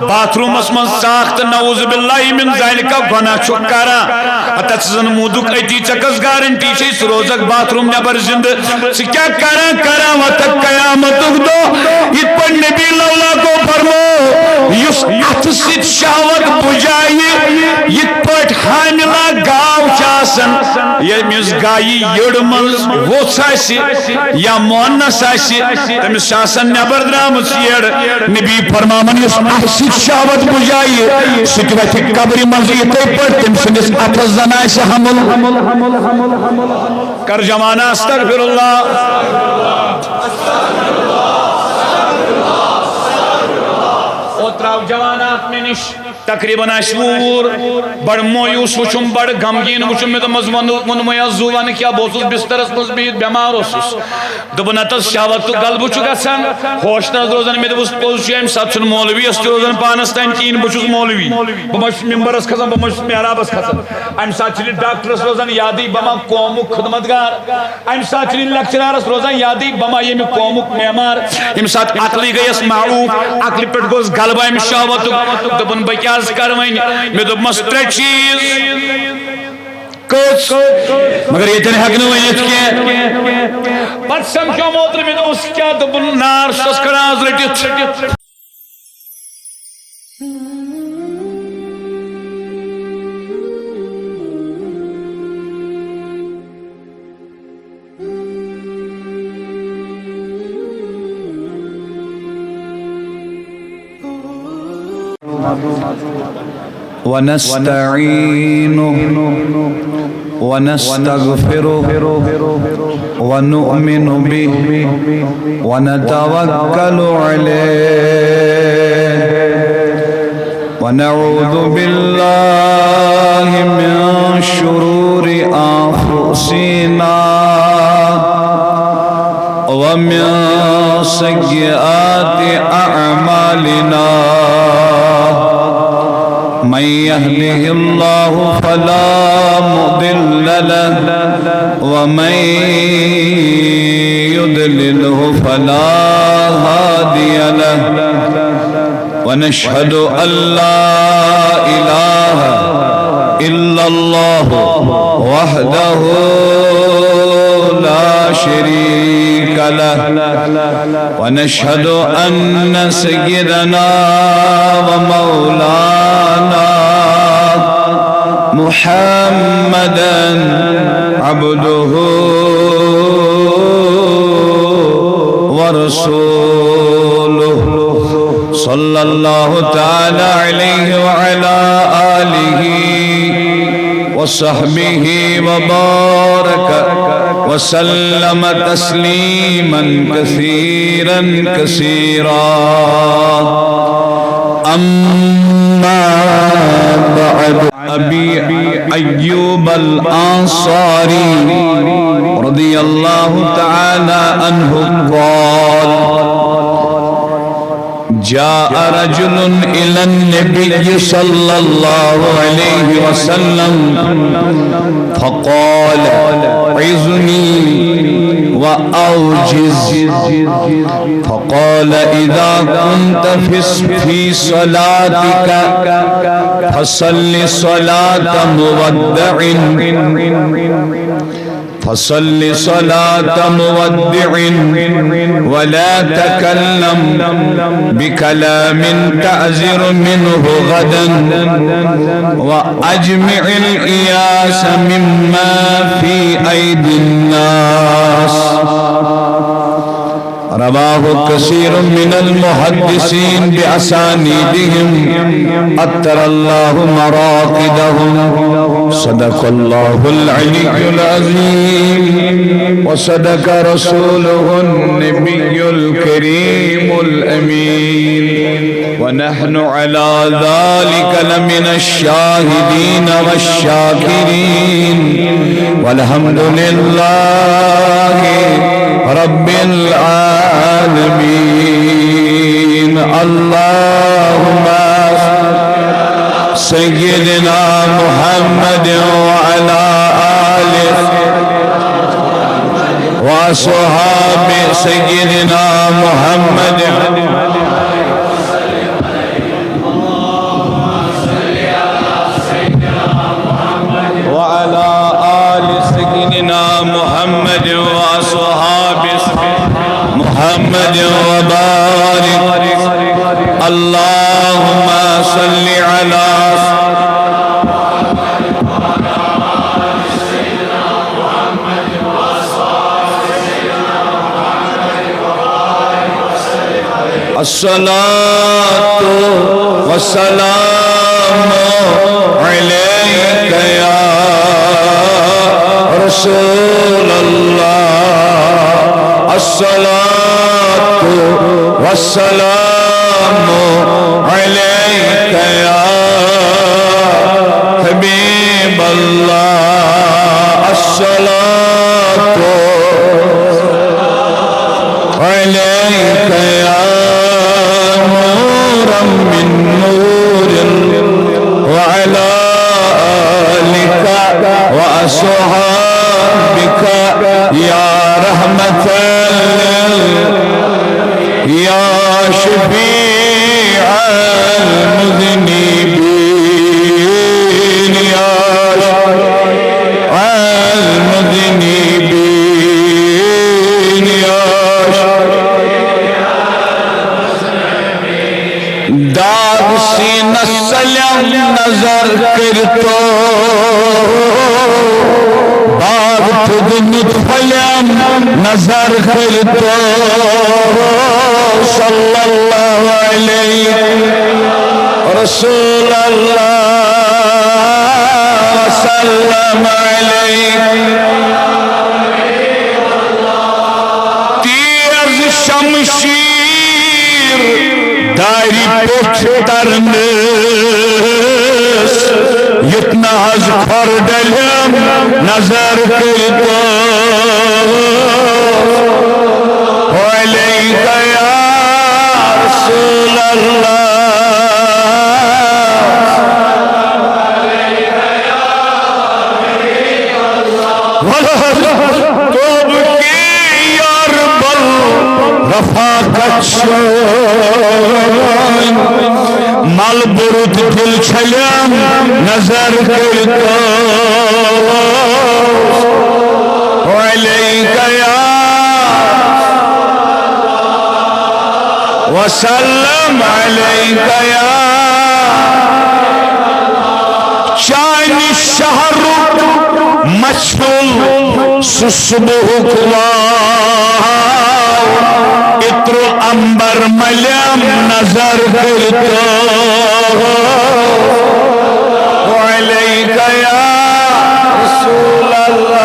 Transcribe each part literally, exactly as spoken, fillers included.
باتھ rooms منٛز ژاکھ تہٕ نعوذ باللہ من ذالک گۄناہ چھُکھ کران۔ ہتا ژٕ زن موٗدُکھ أتی، ژےٚ کۄس گارنٹی چھے ژٕ روزکھ باتھ روم نٮ۪بر زندٕ؟ ژٕ کیٛاہ کران کران وۄتھکھ قیامتُک دۄہ؟ یِتھ پٲٹھۍ نبی لولا کو فرمو، یُس اتھٕ سۭتۍ شہوت بُجایہِ، یِتھ پٲٹھۍ حاملہ گاو چھِ آسان، ییٚمِس گایہِ یٔڑ منٛز ووٚژھ آسہِ یا مونس آسہِ، تٔمِس چھِ آسان نٮ۪بر درٛامٕژ یٔڑ۔ نبی فرماوان، یُس اتھٕ سۭتۍ شہوت بُجایہِ، سُہ تہِ وتھِ قبرِ منٛز یِتھے پٲٹھۍ، تٔمۍ سٕنٛدِس اتھس زن آسہِ حمل۔ کر جوانہ استغفر اللہ۔ او تراو جوانہ اتھ مےٚ نِش۔ تقریباً آسہِ وُہُر۔ بڑٕ مویوٗس وُچھُم، بڑٕ غمگیٖن وُچھُم۔ مےٚ دوٚپمَس، وَنہٕ، ووٚنمَے آز زُو وَنہٕ کیٛاہ؟ بہٕ اوسُس بِسترَس منٛز بِہِتھ، بٮ۪مار اوسُس۔ دوٚپُن، ہَتَس شہوتُک غلبہٕ چھُ گژھان، ہوش نہٕ حظ روزان۔ مےٚ دوٚپُس، پوٚز چھُ، اَمہِ ساتہٕ چھُنہٕ مولوِیَس تہِ روزان پانَس تام کِہیٖنۍ، بہٕ چھُس مولوی۔ بہٕ ما چھُس مِمبَرَس کھسان، بہٕ ما چھُس محرابَس کھسان۔ اَمہِ ساتہٕ چھُنہٕ ڈاکٹرَس روزان یادٕے، بہٕ ما قومُک خدمت گار۔ اَمہِ ساتہٕ چھُنہٕ لیکچرارَس روزان یادٕے، بہٕ ما ییٚمہِ قومُک معمار۔ ییٚمہِ ساتہٕ عقلٕے گٔیَس معوف، عقلہِ پٮ۪ٹھ گوٚژھ غلبہٕ اَمہِ شہوتُک۔ دوٚپُن، بہٕ کیٛاہ حظ کَرٕ وۄنۍ؟ مےٚ دوٚپمَس، ترٛےٚ چیٖز۔ کٔژ؟ مگر ییٚتٮ۪ن ہٮ۪کہٕ نہٕ ؤنِتھ کینٛہہ۔ پَتہٕ سَمکھیوم اوترٕ، مےٚ دوٚپُس، کیٛاہ؟ دوٚپُن، نار چھُس کَڑان آز رٔٹِتھ۔ ونستعينه ونستغفره ونؤمن به ونتوكل عليه ونعوذ بالله من شرور أنفسنا ومن سيئات أعمالنا. من يهده الله فلا مضل له ومن يضلله فلا هادي له. ونشهد أن لا إله إلا الله وحده لا شريك له. ونشهد أن سيدنا ومولانا محمدا عبده ورسوله، صلى الله تعالى عليه وعلى آله وصحبه وبارك وسلم تسليما كثيرا كثيرا. أما بعد، أبي أيوب الأنصاري رضي الله تعالى عنه قال: جاء رجل إلى النبي صلى الله عليه وسلم فقال: عظني وأوجز. فقال: إذا كنت في، في صلاتك فصل صلاة مودع، فصل صلاة مودع ولا تكلم بكلام تعذر منه غدا، وأجمع الإياس مما في أيدي الناس. رواه كثير من المحدثين بأسانيدهم، أطر الله مراقدهم. صدق الله العلي العظيم وصدق رسوله النبي الكريم الأمين. ونحن على ذلك لمن الشاهدين والشاكرين، والحمد لله رب العالمين. اللهم سيدنا محمد وعلى آل وأصحاب سيدنا محمد. اللهم صل على الصلاة والسلام عليك يا رسول الله، الصلاة والسلام عليك يا حبيب الله، الصلاة عليك يا نورا من نور، وعلى آلك وأصحابك يا رحمة لل-، يا شفيع المذنبين، يا شفيع المذنبين، يا شفيع داغ سینس سلیم نظر کٔرتو، باغ تھوٚد نیُت پھلیم نظر کٔرتو، صلی اللہ علیہ رسول اللہ وسلم علیہ۔ تیز شمشیر دارِ پٮ۪ٹھ ترنس، یُتھ نہ حظ کھۄر ڈلٮ۪م نظر کٔرتو۔ علیک یا رسول اللہ۔ توبہ کے یار بل رفاقت چھٲنۍ، مل بُرُت دل چھلیم نظر کٔرتو۔ علیک یا وسلم علیک یا۔ چانہِ شہرُک مچھُل سُہ صبحُک واو، عطر عنبر ملیم نظر کٔرتو۔ علیک یا رسول اللہ۔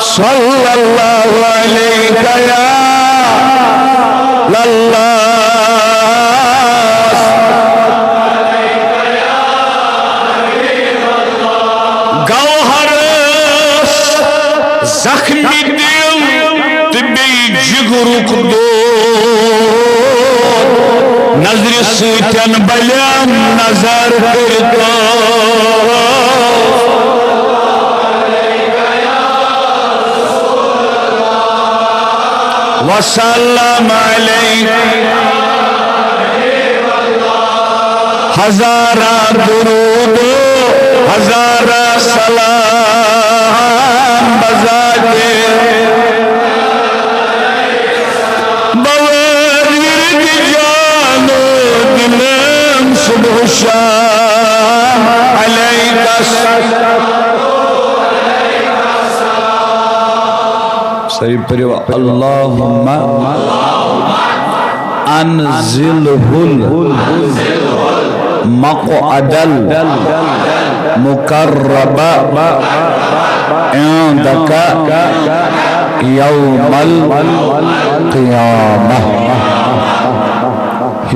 صلی اللہ علیک یا اللہ۔ گوہرس زخمی دل تہٕ بیٚیہِ جگرُک دود، نظرِ سۭتٮ۪ن بلیم نظر کٔرتو۔ وسلم علیک۔ ہزارہ درود، ہزارہ سلام بذات بواد ورد جان و دلم صبح و شام علیک السلام۔ سٲری پٔرِو، اللہم انزلہ المقعد المقرب عندک یوم القیامہ۔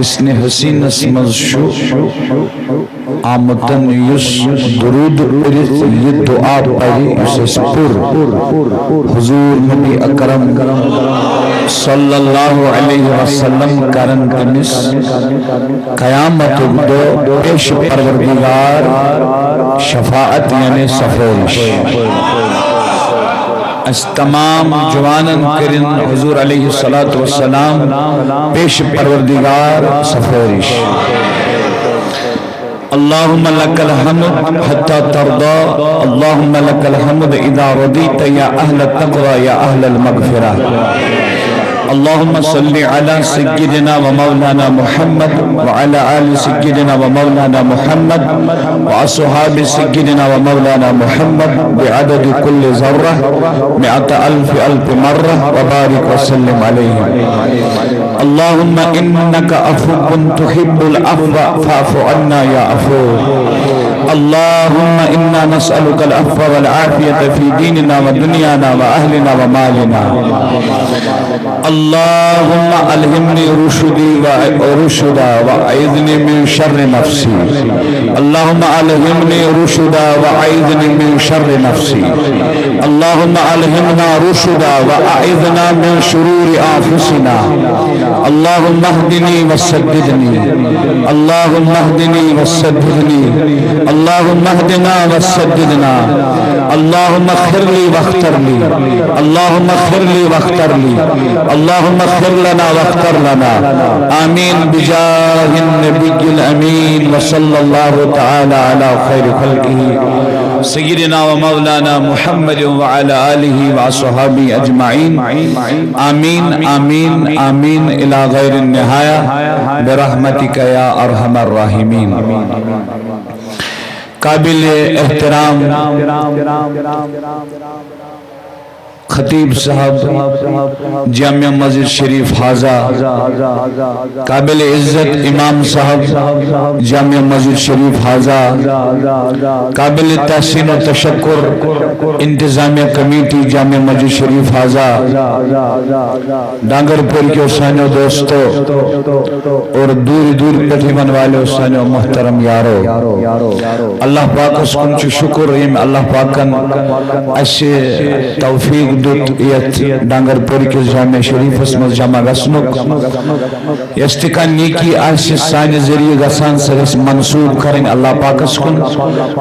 حصن حسینس منٛز چھُ آمُت، یُس درود پٔرِتھ یہِ دعا پرِ، یُس اَسہِ پوٚر۔ حضور نبی اکرم صلی اللہ علیہ وسلم کرن تٔمِس قیامتُک دۄہ پیش پروردگار شفاعت، یعنی سفٲرِش۔ اَسہِ تمام جوانن کٔرِن حضور علیہ الصلوۃ والسلام پیش پروردگار سفٲرِش۔ اللهم لك الحمد حتى ترضى. اللهم لك الحمد إذا رضيت، يا أهل التقوى، يا أهل المغفرة. اللهم صل على سيدنا ومولانا محمد وعلى آل سيدنا ومولانا محمد وأصحاب سيدنا ومولانا محمد بعدد كل ذرة مائة ألف ألف مرة، وبارك وسلم عليهم. اللهم إنك عفو تحب العفو فاعف عنا يا عفو. اللهم إنا نسألك العفو والعافية في ديننا ودنيانا وأهلنا ومالنا. اللهم ألهمني رشدي و-، رشدا وأعذني من شر نفسي. اللهم ألهمني رشدا وأعذني من شر نفسي. اللهم ألهمنا رشدا وأعذنا من شرور أنفسنا. اللهم اهدني وسددني. اللهم اهدني وسددني. اللهم اهدنا وسددنا. اللهم اغفر لي واغفر لي. اللهم اغفر لي واغفر لي. اللهم اغفر لنا واغفر لنا. آمين بجاه النبي الأمين، وصلى الله تعالى على خير خلقه سيدنا ومولانا محمد وعلى آله وأصحابه أجمعين. آمين، آمين، آمين إلى غير النهاية برحمتك يا أرحم الراحمين. قابل احترام خطیب صاحب جامع مسجد شریف حاضہ، قابل عزت امام صاحب جامع مسجد شریف حاضہ، قابل تحسین و تشکر انتظامیہ کمیٹی جامع مسجد شریف حاضہ، ڈانگر پور کے سانیو دوستو اور دور دور پٹھیون والے سانیو محترم یارو، اللہ پاکس کن چھ شکر، یم اللہ پاکن اسہ توفیق دیت یتھ ڈانگر پور کس جامع شریفس منز جمع گژھنک۔ یس تہ کانٛہہ نیکی آسہِ سانہِ ذٔریعہٕ گژھان، سۄ گژھِ منسوب کرٕنۍ اللہ پاکس کُن۔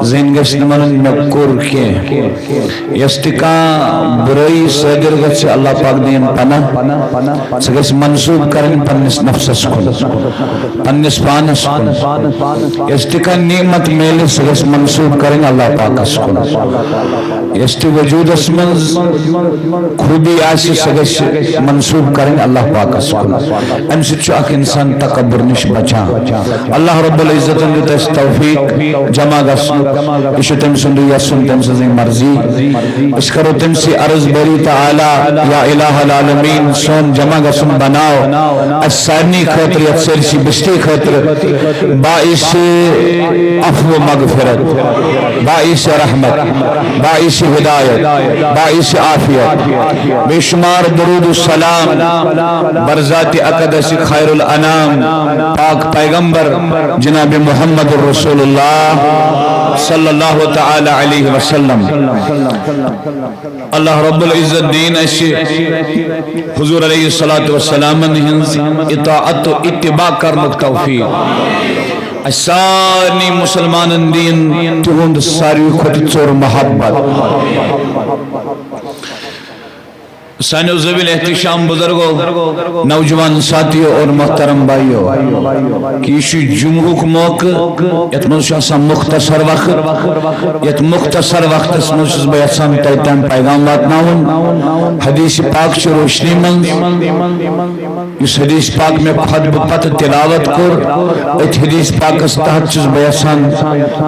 زٔنۍ گژھِ نہٕ ونُن، مےٚ کوٚر کینٛہہ۔ یۄس تہِ کانٛہہ بُرٲیی صٲدِر گژھِ، اللہ پاک دِیِن پناہ، سۄ گژھِ منسوب کرٕنۍ پننِس نفسس کُن، پننِس پانس کُن۔ یۄس تہِ کانٛہہ نعمت میلہِ، سۄ گژھِ منسوب کرٕنۍ اللہ پاکس کُن۔ یۄس تہِ وجودس منٛز خوٗبی آسہِ، سۄ گژھِ منسوب کرٕنۍ اللہ پاکس کُن۔ امہِ سۭتۍ چھُ اکھ انسان تکبر نِش بچان۔ اللہ رب العزتن دیُت اسہِ توفیق جمع گژھنُک۔ یہِ چھُ تٔمۍ سُنٛدُے یژھُن، تٔمۍ سٕنٛزٕے مرضی۔ أسۍ کرو تٔمۍ سٕے عرض، باری تعالیٰ، یا الہ العالمین، سون جمع گژھُن بناو اسہِ سارنٕے خٲطرٕ، یتھ سٲرسٕے بستی خٲطرٕ باعث عفو و مغفرت، باعث رحمت، باعث ہدایت، باعث عافیت۔ بے شمار درود و سلام بر ذات اقدس خیر الانام، پاک پیغمبر جناب محمد رسول اللہ صلی اللہ تعالی علیہ وسلم۔ اللہ رب العزت دین اسہِ حضور علیہ الصلوۃ والسلام ہنز اطاعت و اتباع کرنک توفیق۔ اسہِ سارنٕے مسلمانن دین تہنٛد ساروی کھۄتہٕ ژوٚر محبت۔ سانیو ذوی الاحتشام بزرگو، نوجوان ساتھیو اور محترم بھائیو، کہ یہ چھُ جمعہُک موقع، یتھ منٛز چھُ آسان مختصر وقت۔ یتھ مختصر وقتس منٛز چھُس بہٕ یژھان تۄہہِ تام پیغام واتناوُن۔ حدیث پاک چھُ روشنی منٛز۔ یُس حدیث پاک مےٚ خطبہٕ پتہٕ تلاوت کوٚر، أتھۍ حدیث پاکس تحت چھُس بہٕ یژھان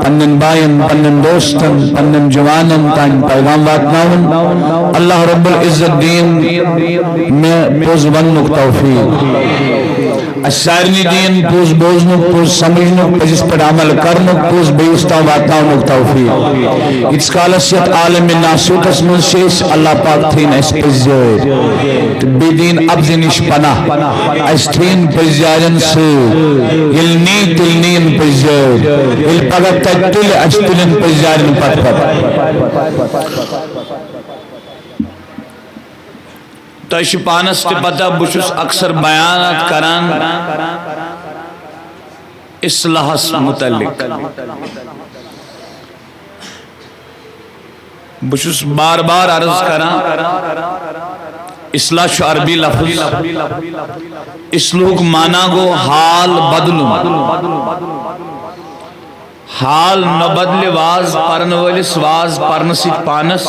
پننٮ۪ن باین، پننٮ۪ن دوستن، پننٮ۪ن جوانن تام پیغام واتناوُن۔ اللہ رب العزت دین مےٚ پوٚز وننُک توفیق۔ اسہِ سارنٕے دین پوٚز بوزنُک، پوٚز سمجھنُک، پٔزِس پٮ۪ٹھ عمل کرنُک، پوٚز بیٚیِس تام واتناونُک توفیق۔ ییٖتِس کالس یتھ عالم ناسوتس منٛز چھِ أسۍ، اللہ پاک تھٲیِن اسہِ پٔزۍ یٲرۍ تہٕ بیٚیہِ دِیِن اپزِ نِش پناہ۔ اسہِ تھٲیِن پٔزۍ یارٮ۪ن سۭتۍ۔ ییٚلہِ نی، تیٚلہِ نِیِن پٔزۍ یٲرۍ۔ ییٚلہِ پگاہ تتہِ تُلہِ، اسہِ تُلِن پٔزۍ یارٮ۪ن پتہٕ پتہٕ۔ تۄہہِ چھِ پانس تہِ پتہ، بہٕ چھُس اکثر بیانات کران اصلاحس متعلق۔ بہٕ چھُس بار بار عرض کران، اصلاح چھُ عربی لفظ، اصلاحُک معنی گوٚو حال بدلُن۔ حال نہ بدلہِ واز پرن وٲلِس واز پرنہٕ سۭتۍ پانس،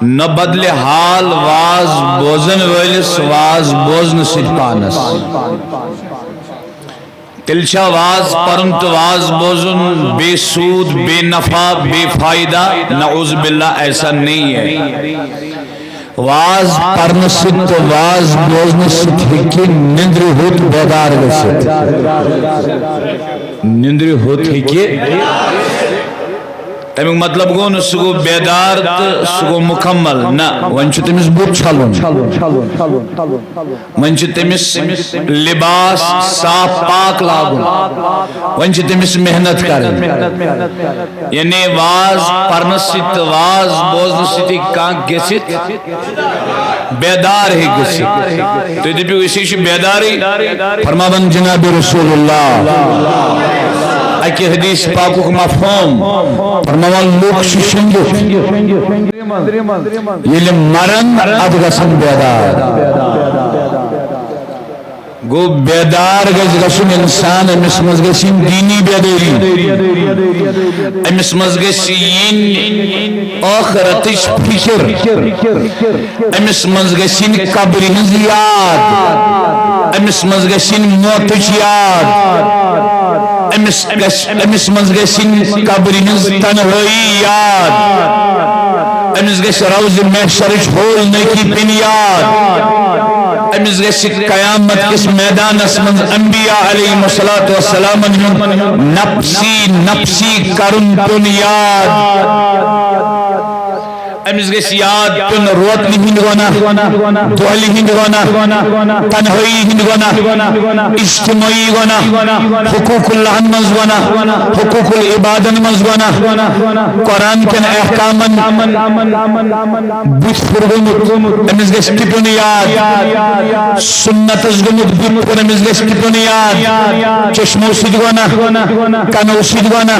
نہ بدلہِ حال واز بوزن وٲلِس واز بوزنہٕ سۭتۍ پانس۔ تیٚلہِ چھا واز پرُن تہٕ واز بوزُن بے سود، بے نفع، بے فائدہ؟ نعوذ باللہ، ایسا نہیں ہے۔ واز پرنہٕ سۭتۍ تہٕ واز بوزنہٕ سۭتۍ ہیٚکہِ نِندرِ ہوٚت بیدار گٔژھِتھ۔ نِندرِ ہوٚت ہیٚکہِ۔ تَمیُک مطلب گوٚو نہٕ سُہ گوٚو بیدار تہٕ سُہ گوٚو مُکمل۔ نہ، وۄنۍ چھُ تٔمِس بُتھ چھلُن۔ وۄنۍ چھُ تٔمِس لباس صاف پاک لاگُن۔ وۄنۍ چھِ تٔمِس محنت کرٕنۍ۔ یعنی واز پرنہٕ سۭتۍ تہٕ واز بوزنہٕ سۭتۍ ہیٚکہِ کانٛہہ گٔژھِتھ، بیدار ہیٚکہِ گٔژھِتھ۔ تُہۍ دٔپِو، أسۍ ہے چھِ بیدارٕے۔ فرماوان جناب رسول اللہ، اَکہِ حدیث پاکُک مفہوم، فرماوان، لوٗکھ چھِ شۄنٛگِتھ، ییٚلہِ مرن، ادٕ گژھن بیدار۔ گوٚو، بیدار گژھِ گژھُن انسان، أمِس منٛز گژھِ یِنۍ دینی بیدٲری، أمِس منٛز گژھِ یِنۍ ٲخرتٕچ فکر، أمِس منٛز گژھِ یِنۍ قبرِ ہٕنٛز یاد، أمِس منٛز گژھِ یِنۍ موتٕچ یاد، أمِس گژھِ، أمِس منٛز گژھِ یِنۍ قبرِ ہٕنٛز تنہٲیی یاد، أمِس گژھِ روزِ محشرٕچ ہول نٲکی پینۍ یاد، أمِس گژھِ قیامت کِس میدانس منٛز انبیاء علیہم الصلوۃ والسلامن ہُنٛد نفسی نفسی کرُن پیوٚن یاد۔ أمِس گژھِ یاد پیوٚن روتلہِ ہٕنٛدۍ گۄناہ، دۄہلہِ ہٕنٛدۍ گۄناہ، تنہٲیی ہٕنٛدۍ گۄناہ، اجتمٲعی گۄناہ، حقوق اللہن منٛز گۄناہ، حقوق العبادن منٛز گۄناہ، قرآن کٮ۪ن احکامن بُتھۍ پھیُر گوٚمُت، أمِس گژھِ تہِ پیوٚن یاد۔ سُنتس گوٚمُت بُتھ پھیُر، أمِس گژھِ تہِ پیوٚن یاد۔ چشمو سۭتۍ گۄناہ، کنو سۭتۍ گۄناہ،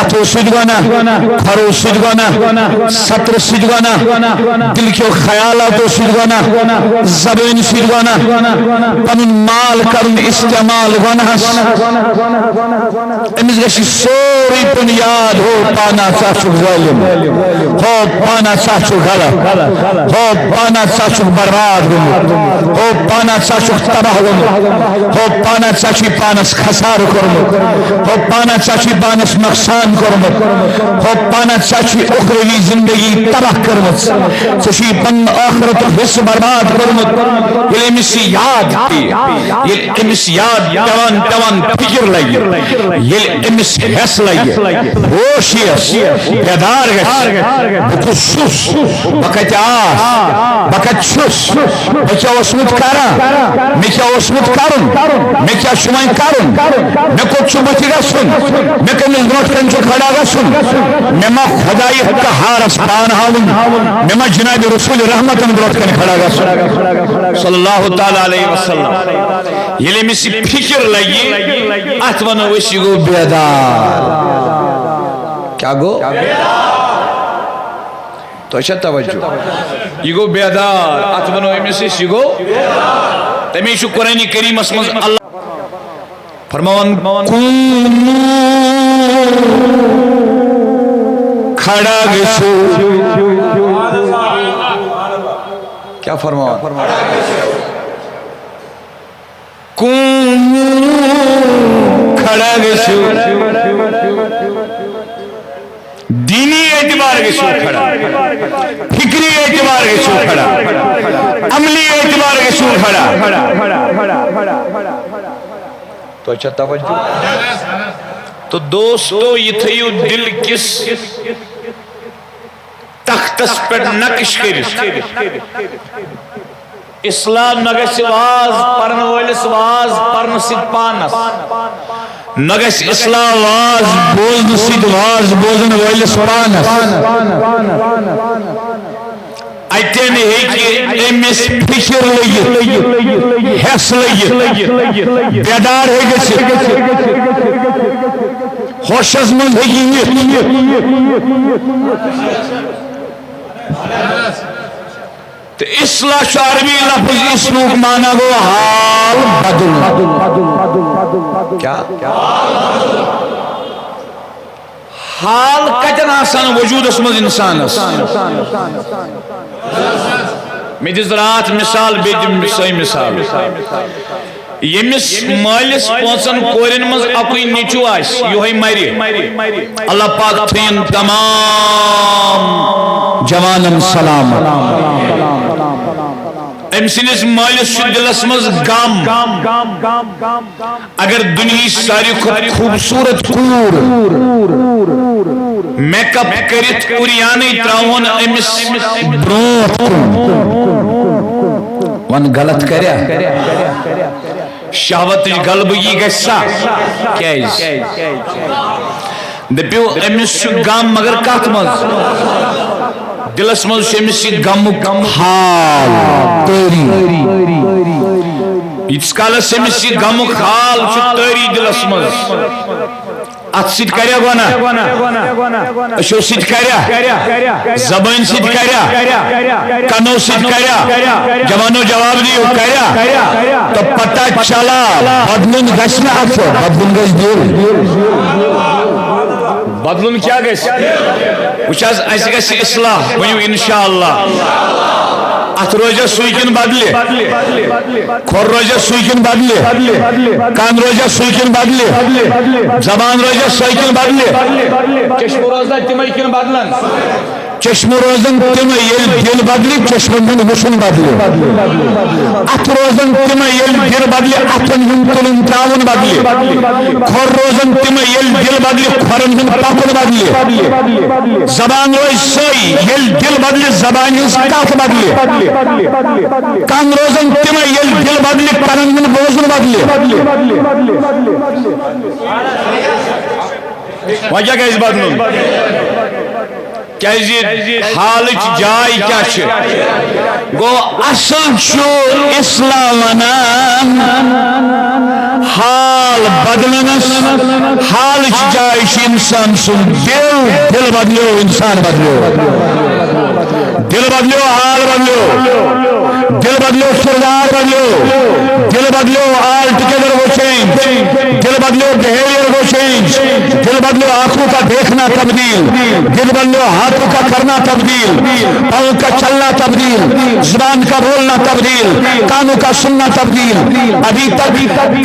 اتھو سۭتۍ گۄناہ، کھۄرو سۭتۍ گۄناہ، سترٕ سۭتۍ گۄناہ، دِل کیو خیالاتو سۭتۍ گۄناہ، زبٲنۍ سۭتۍ گۄناہ، پنُن مال کرُن استعمال گۄناہس۔ أمِس گژھِ سورُے پیوٚن یاد، ہو پانا ژٕ ہا چھُکھ ظٲلِم، ہو پانا ژٕ ہا چھُکھ غلط، ہو پانا ژٕ ہا چھُکھ برباد گوٚمُت، ہو پانا ژٕ ہا چھُکھ تباہ گوٚمُت، ہو پانا ژٕ ہا چھُے پانس خسارٕ کوٚرمُت، ہو پانا ژٕ ہا چھُے پانس نۄقصان کوٚرمُت، ہو پانا ژٕ ہا چھُے اُخروی زندگی تباہ کٔرمٕژ، ژےٚ چھُے پنُن ٲخرتُک حصہٕ برباد کوٚرمُت۔ ییٚلہِ أمِس یہِ یاد پیٚیہِ، ییٚلہِ أمِس یاد پٮ۪وان پٮ۪وان فِکِر لَگہِ، ییٚلہِ أمِس ہٮ۪س لَگہِ، ہوش یِیَس، بیدار گژھِ، بہٕ کُس چھُس، بہٕ کَتہِ آس، بہٕ کَتہِ چھُس، بہٕ کیٛاہ اوسمُت کران، مےٚ کیٛاہ اوسمُت کرُن، مےٚ کیٛاہ چھُ وۄنۍ کرُن، مےٚ کوٚت چھُ بٕتھِ گژھُن، مےٚ کٔمِس برونٛٹھ کَنہِ چھُ کھڑا گژھُن، مےٚ ما خۄدایہِ قہارَس پان ہاوُن، مےٚ ما جناب رسول رحمتن برونٛٹھ کَنہِ کھڑا گژھُن۔ صلی اللہ تعالیٰ علیہ وسلم۔ ییٚلہِ أمِس یہِ فِکِر لَگہِ، اَتھ وَنو أسۍ، یہِ گوٚو بیدار۔ کیٛاہ گوٚو؟ تۄہہِ چھا توجہ؟ یہِ گوٚو بیدار۔ اَتھ وَنو أمِس أسۍ، یہِ گوٚو۔ تَمے چھُ قرآنِ کریٖمَس منٛز اللہ فرماوان، "قوموا"، کھڑا گژھِو۔ کیٛاہ فرماوان؟ قوموا، کھڑا گژھِو۔ دینی اعتبار گژھِو کھڑا، فکری اعتبار گژھِو کھڑا، عملی اعتبار گژھِو کھڑا۔ تۄہہِ چھا توجہ؟ تو دوستو، یہِ تھٲیِو دِل کِس تختس پٮ۪ٹھ نقش کٔرِتھ۔ اصلاح نہ گژھِ واز پرن وٲلِس واز پرنہٕ سۭتۍ پانس، نہ گژھِ اصلاح واز بوزنہٕ سۭتۍ واز بوزن وٲلِس پانس۔ اتٮ۪ن ہیٚکہِ أمِس فِکِر لٔگِتھ، ہٮ۪س لٔگِتھ، بیدار ہیٚکہِ گٔژھِتھ، ہوشس منٛز ہیٚکہِ یِتھ۔ تہٕ اصلاح چھُ عربی لفظ، اصلُک معنی گوٚو حال بدل۔ کیٛاہ؟ حال کتٮ۪ن آسان وجودس منٛز انسانس؟ مےٚ دِژ راتھ مثال، بیٚیہِ دِمہٕ سۄے مثال۔ ییٚمِس مٲلِس پانٛژن کورٮ۪ن منٛز اَکُے نیٚچوٗ آسہِ، یِہوٚے مرِ، اللہ پاک تھٲیِن تمام جوانن سلام۔ أمۍ سٕنٛدِس مٲلِس چھُ دِلس منٛز غم۔ اگر دُنیہٕچ ساروی کھۄتہٕ خوٗبصوٗرت کوٗر میک اپ کٔرِتھ اُریانٕے ترٛاوہون أمِس برٛونٛٹھ کُن، وَن غلط کَریا؟ شہوتٕچ غلبگی گژھِ سا؟ کیٛازِ؟ دٔپِو، أمِس چھُ غم، مگر کَتھ منٛز؟ دِلس منٛز چھُ أمِس یہِ غمُک حال تٲری۔ ییٖتِس کالس أمِس یہِ غمُک حال چھُ تٲری دِلس منٛز، اتھ سۭتۍ کریا گۄناہ؟ أچھو سۭتۍ کریا؟ زبٲنۍ سۭتۍ کریا؟ کنو سۭتۍ کریا؟ جوانو، جواب دِیِو، کریا؟ تہٕ پتہ چلا، بدلُن گژھِ نہٕ اتھ، بدلُن گژھِ دِل۔ بدلُن کیٛاہ گژھِ؟ وٕچھ حظ، اَسہِ گژھِ اصلاح، ؤنِو انشاءاللہ۔ اتھ روزیا سُے کِنہٕ بدلہِ؟ کھۄر روزیا سُے کِنہٕ بدلہِ؟ کن روزیا سُے کِنہٕ بدلہِ؟ زبان روزیا سۄے کِنہٕ بدلہِ؟ چشمہٕ روزنا تِمے کِنہٕ بدلن؟ چشمہٕ روزن تِمے، ییٚلہِ دِل بدلہِ، چشمن ہُنٛد وٕچھُن بدلہِ۔ اتھٕ روزن تِمے، ییٚلہِ دِل بدلہِ، اتھن ہُنٛد تُلُن ترٛاوُن بدلہِ۔ کھۄر روزن تِمے، ییٚلہِ دِل بدلہِ، کھۄرن ہُنٛد پکُن بدلہِ۔ زبان روزِ سۄے، ییٚلہِ دِل بدلہِ، زبانہِ ہٕنٛز کتھ بدلہِ۔ کن روزن تِمے، ییٚلہِ دِل بدلہِ، کنن ہُنٛد بوزُن بدلہِ۔ وۄنۍ کیٛاہ گژھِ بدلُن؟ کیٛازِ حالٕچ جاے کیٛاہ چھِ؟ گوٚو، اصل چھُ اصلاح ونان حال بدلنس۔ حالٕچ جاے چھِ انسان سُنٛد دِل۔ دِل بدلیو، انسان بدلیو۔ دِل بدلیو، حال بدلیو۔ دِل بدلیو، کردار بدلیو۔ دِل بدلیو، all together گوٚو change۔ دِل بدلیو، behavior گوٚو change۔ دِل بدلیو، آنکھوں کا دیکھنا تبدیل۔ دِل بدلیو، ہاتھوں کا کرنا تبدیل۔ پاؤں کا چلنا تبدیل۔ زبان کا بولنا تبدیل۔ کانوں کا سننا تبدیل۔ ابھی تک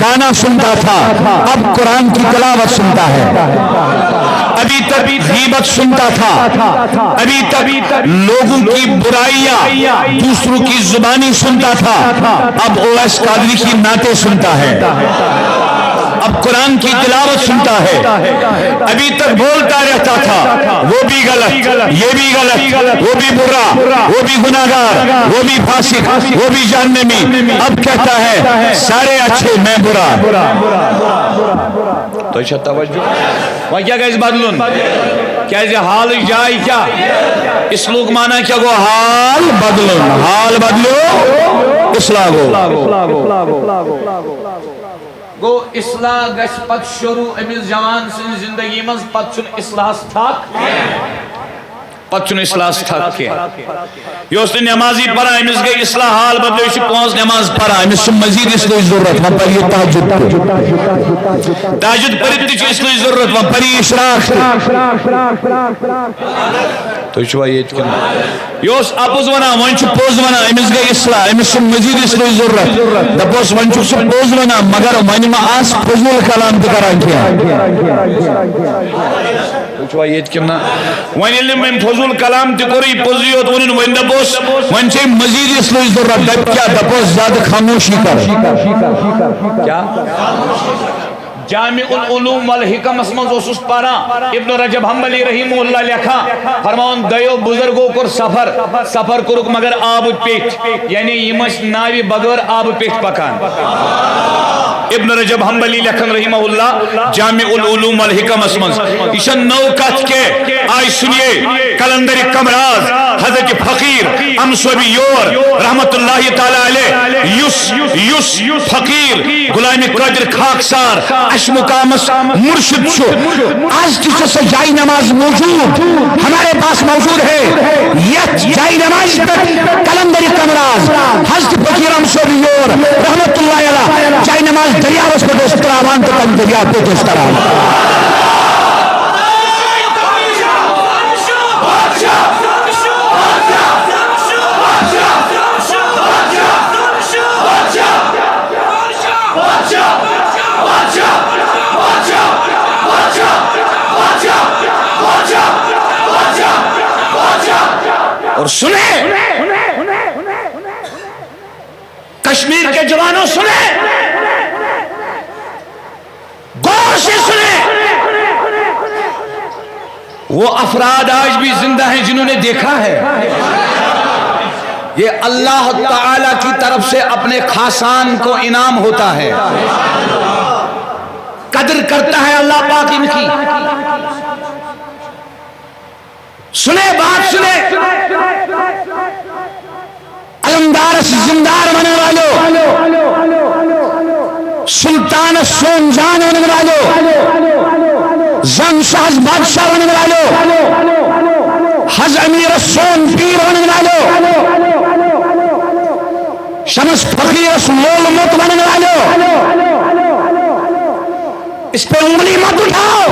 گانا سنتا تھا، اب قرآن کی تلاوت سنتا ہے۔ ابھی تک غیبت سنتا تھا، ابھی تک لوگوں کی برائیاں دوسروں کی زبانی سنتا تھا، اب اویس قادری کی نعتیں سنتا ہے، اب قرآن کی تلاوت سنتا ہے۔ ابھی تک بولتا رہتا تھا، وہ بھی غلط، یہ بھی غلط، وہ بھی برا، وہ بھی گناہگار، وہ بھی فاسق، وہ بھی جہنمی۔ اب کہتا ہے، سارے اچھے، میں برا۔ تۄہہِ چھا توجہ؟ وۄنۍ کیٛاہ گژھِ بدلُن؟ کیٛازِ حالٕچ جاے کیٛاہ؟ اصلُک معنی کیٛاہ گوٚو؟ حال بدلُن۔ حال بدلیو، اصلاح گوٚو۔ گوٚو، اصلاح گژھِ پتہٕ شروع أمِس جوان سٕنٛزِ زندگی منٛز، پتہٕ چھُنہٕ اصلاحس تھکھ۔ پتہٕ چھُنہٕ اصلاحس تھکھ کینٛہہ۔ یہِ اوس نہٕ نمازٕے پران، أمِس گٔے اصلاح، حال بدلیو، یہِ چھُ پانٛژھ نماز پران، أمِس چھُ مزید اصلاحٕچ ضروٗرت۔ وۄنۍ پرِ یہِ تہجد تہِ۔ تہجد پٔرِتھ تہِ چھُ اصلاحٕچ ضروٗرت، وۄنۍ پرِ یہِ اشراق تہِ۔ تُہۍ چھِوا ییٚتہِ کِنہٕ؟ یہِ اوس اَپُز وَنان، وۄنۍ چھُ پوٚز وَنان، أمِس گٔے اصلاح، أمِس چھُ مزید اصلاحٕچ ضروٗرت۔ دَپوس، وۄنۍ چھُکھ ژٕ پوٚز وَنان، مگر وۄنۍ مہ آس فضوٗل کلام تہِ کران کینٛہہ۔ تُہۍ چھِوا ییٚتہِ کِنہٕ نہ؟ وۄنۍ ییٚلہِ نہٕ أمۍ فضوٗل کلام تہِ کوٚرُے، پوٚزُے یوت ووٚنُن، وۄنۍ دَپوس، وۄنۍ چھے مزید اصلاحٕچ ضروٗرت۔ دَپہِ کیٛاہ؟ دَپوس، زیادٕ خاموشی کر۔ کیٛاہ؟ جامع العلوم والحکمس منٛز اوسُس پران، ابن رجب حنبلی رحمہ اللہ لیکھان، فرماوان، دۄیو بزرگو کوٚر سفر، سفر کوٚرُکھ مگر آبہٕ پیٚٹھۍ، یعنی یِم ٲسۍ ناوِ بغٲر آبہٕ پیٚٹھۍ پکان۔ ابن رجب حنبلی لیکھان رحمہ اللہ جامع العلوم والحکمس منٛز، یہِ چھےٚ نٔو کتھ کینٛہہ، آے سُنیے کلندر کمراز حضرت فقیر امسوبی یور رحمت اللہ تعالی علیہ، یُس، یُس فقیر غلام قادر خاکسار اَسہِ مقامس مرشد چھُ۔ آز تہِ چھِ سۄ جاے نماز موجود، ہمارے پاس موجود ہے۔ یتھ جاے نماز پٮ۪ٹھ کلندر کمراز حضرت فقیر امسوبی یور رحمت اللہ علیہ جاے نماز دریاوس پٮ۪ٹھ اوس تراوان تہٕ تمہِ دریاو پٮ۪ٹھ اوس تراوان۔ اور سنیں، کشمیر کے جوانوں، سنیں، غور سے سنیں۔ وہ افراد آج بھی زندہ ہیں جنہوں نے دیکھا ہے۔ یہ اللہ تعالیٰ کی طرف سے اپنے خاصان کو انعام ہوتا ہے، قدر کرتا ہے اللہ پاک ان کی۔ سنیں، بات سنیں۔ علمدارس زمدار ونن والو، سلطانس سون جان ونن والو، زن شاہس بادشاہ ونن والو، حض امیرس سون پیر ونن والو، شمس فقیرس مول موت ونن والو، اس پہ انگلی مت اٹھاؤ،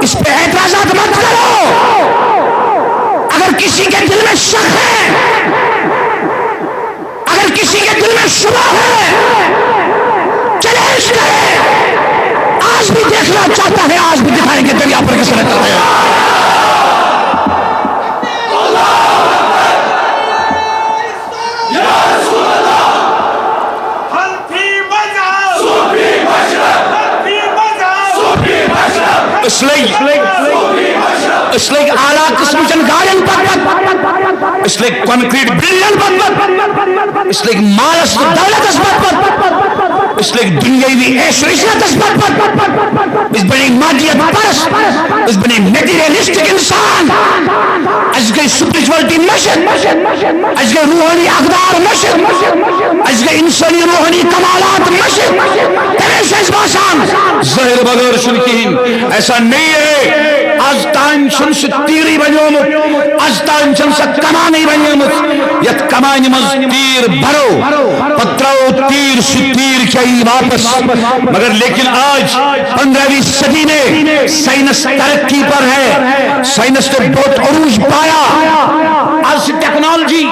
اس پہ اعتراضات مت کرو۔ اگر کسی کے دل میں شک ہے، اگر کسی کے دل میں شبہ ہے، چیلنج کرے۔ آج بھی دیکھنا چاہتا ہے، آج بھی دکھائیں گے دریا پر کس طرح چلتے ہیں۔ اس لیے، اس لیے اعلیٰ قسم چن گاڑین پت پت، اس لیے کنکریٹ بلڈنگ پت پت، اس لیے مالس دولت پت پت، اس لیے دنیاوی عیش و عشرت پت پت، اس بڑی مادیت پرست، اس بڑی مٹیریلسٹک انسان، اس گئی سپرچوالٹی مشت، اس گئی روحانی اقدار مشت، اس گئی انسانی روحانی کمالات مشت۔ تمہیں سے اس باسان ظاہر بغیر سن کہین۔ ایسا نہیں ہے۔ از تام چھن سہ تیرے بنیومت، از تام چھن سہ کمانے بنیومت، یتھ کمانہ منز تیر برو، پتہ ترو تیر، سہ تیر کھیہ واپس۔ مگر لیکن آج پندرہویں صدی میں سائنس ترقی پر ہے، سائنس نے بہت عروج پایا۔ آج technology,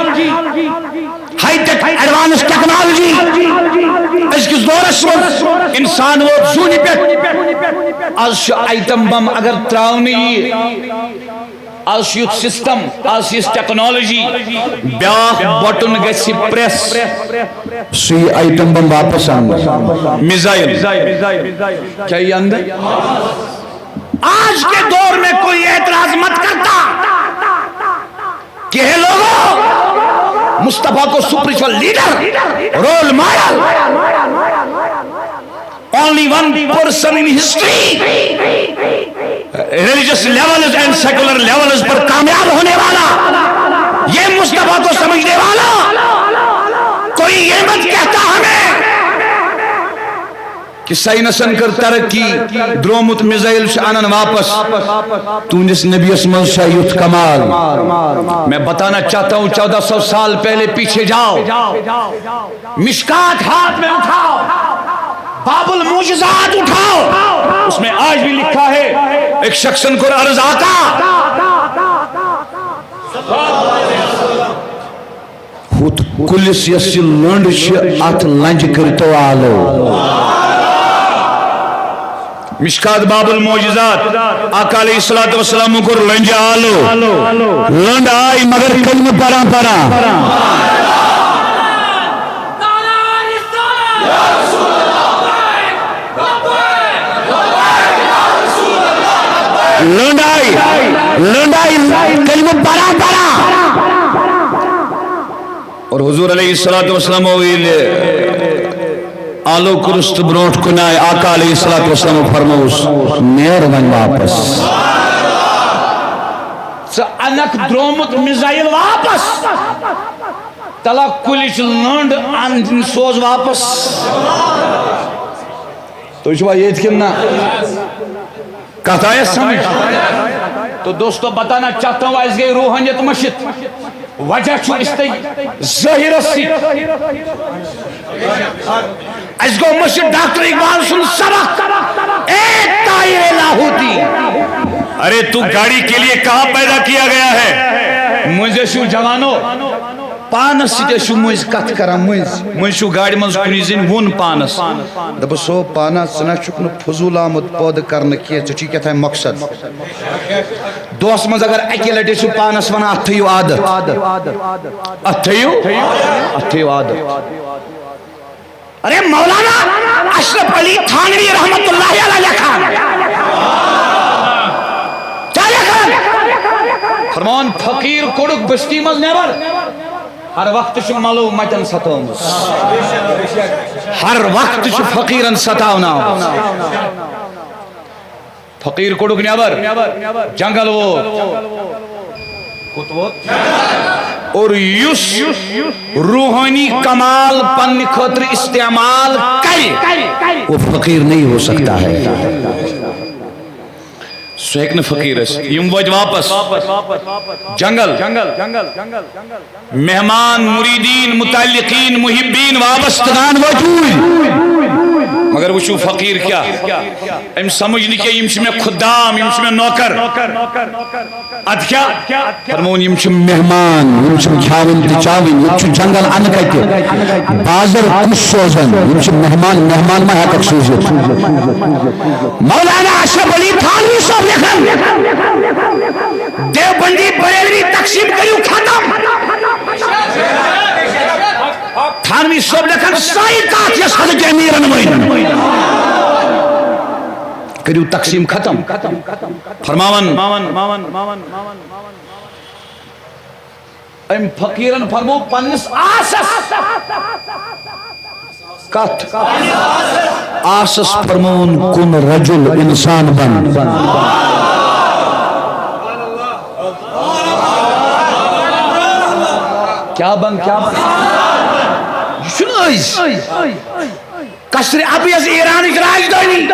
high tech, advance technology, ازکس دورس منز انسان ووت زونہ پیٹھ۔ آز چھ ایٹم بم اگر تراونہ یی، آز چھ یُتھ سسٹم، آز چھ یِژھ ٹیکنالوجی، بیاکھ بٹن گژھِ پریس، سُے ایٹم بم واپس اننہٕ۔ میزائل۔ کیا یہ اندر؟ آج کے دور میں کوئی اعتراض مت کرتا کہ ہے لوگوں، مصطفیٰ کو spiritual leader, role model, only one person in history, religious levels and secular levels پر کامیاب ہونے والا، یہ مصطفیٰ کو سمجھنے والا، کوئی یہ مت کہتا ہمیں کہ سائنسن کر ترقی، درومت میزائل چھ انان واپس۔ تہندس نبیس منز چھا یُتھ کمال۔ میں بتانا چاہتا ہوں، چودہ سو سال پہلے پیچھے جاؤ، مشکات ہاتھ میں اٹھاؤ، باب المعجزات اٹھاؤ، اس میں آج بھی لکھا ہے، ایک شخصن کو عرض آقا، ہُتھ کُلِس یۄس یہِ لٔنٛڈ چھِ، اَتھ لنٛجہِ کٔرۍتو آلو۔ مشکات باب المعجزات، آقا علیہ الصلوۃ والسلام کوٚر لنٛجہِ آلو۔ لٔنٛڈ آے مگر کلمہٕ پران پران۔ لٔنٛڈ آے، لٔنٛڈ آے کلمہٕ پران پران۔ اور حضور علیہ الصلوۃ والسلام ییٚلہِ آلو کوٚرُس تہٕ برونٛٹھ کُن آے، آقا علیہ الصلوۃ والسلام فرمووُس، "نیر وۄنۍ واپس۔ ژٕ انکھ درٛومُت میزائل واپس۔ تلہ کُلِچ لٔنٛڈ ان، سوز واپس۔" تُہۍ چھِوا ییٚتہِ کِنہٕ نہ؟ کتھ آیا سمجھ؟ تو دوستو، بتانا چاہتا ہوں، اس گئی روحانیت مشت۔ وجہ چھُ اس تئی ظاہرس سۭتۍ۔ اس گو مشت ڈاکٹر اقبال سُنٛد سبق، اے طائر لاہوتی۔ ارے تو گاڑی کے لیے کہاں پیدا کیا گیا ہے؟ مجھے شو جوانو، پانس سۭتۍ ٲسِو مٔنٛزۍ کتھ کران، مٔنٛزۍ مٔنٛزۍ چھُو گاڑِ منٛز کُنی زٔنۍ ووٚن پانس، دوٚپُس، ہو پانا، ژٕ نہ چھُکھ نہٕ فضوٗل آمُت پٲدٕ کرنہٕ کینٛہہ، ژےٚ چھُے کیٛاہ تام مقصد۔ دۄہس منٛز اگر اکہِ لٹہِ ٲسِو پانس ونان، اتھ تھٲیِو عادت، اتھ تھٲیِو، اتھ تھٲیِو عادت۔ ارے مولانا اشرف علی تھانوی رحمت اللہ علیہ لیکھان، کیٛاہ لیکھان؟ فرمان، فقیر کوٚڑُکھ بستی منٛز نٮ۪بر، ہر وقتہٕ چھُ ملو متٮ۪ن ستٲومٕژ، ہر وقتہٕ چھُ فقیرن ستاونہٕ آمُت۔ فقیر کوٚڑُکھ نٮ۪بر، جنگل ووت۔ کوٚت ووت؟ اور یُس روحانی کمال پننہِ خٲطرٕ استعمال کرِ، وہ فقیر نہیں ہو سکتا ہے۔ سُہ ہیٚکہِ نہٕ فقیر ٲسِتھ۔ یِم وٲتۍ واپس جنگل۔ مہمان، مریدین، متعلقین، محبین، وابستگان وجود۔ مگر وٕچھِو فقیر کیٛاہ، أمۍ سمجھ نہٕ کینٛہہ، یِم چھِ مےٚ خدام، یِم چھِ مےٚ نوکر۔ ادٕ کیٛاہ؟ فرمون، یِم چھِ مہمان، یِم چھِ کھیاوٕنۍ تہٕ چاوٕنۍ، ییٚتہِ چھُ جنگل انہٕ کتہِ، بازر کُس سوزن؟ یِم چھِ مہمان، مہمان ما ہٮ۪ککھ سوٗزِتھ؟ مولانا اشرف علی تھانوی صٲب لیکھان، دیوبندی بریلوی تقسیم کٔرِو ختم۔ تھانوی صٲب لیکھان ساری کتھ یۄس حضرت امیرن ؤنۍ، کٔرِو تقسیم ختم۔ فرماوان أمۍ فقیرن فرمو پننِس آسس۔ کتھ؟ آسس فرمون، کُن رجل، انسان بن۔ کیٛاہ بن؟ کیٛاہ بن؟ یہِ چھُنہٕ أزۍ۔ قصرِ ابیض ایرانٕچ راجدھانی۔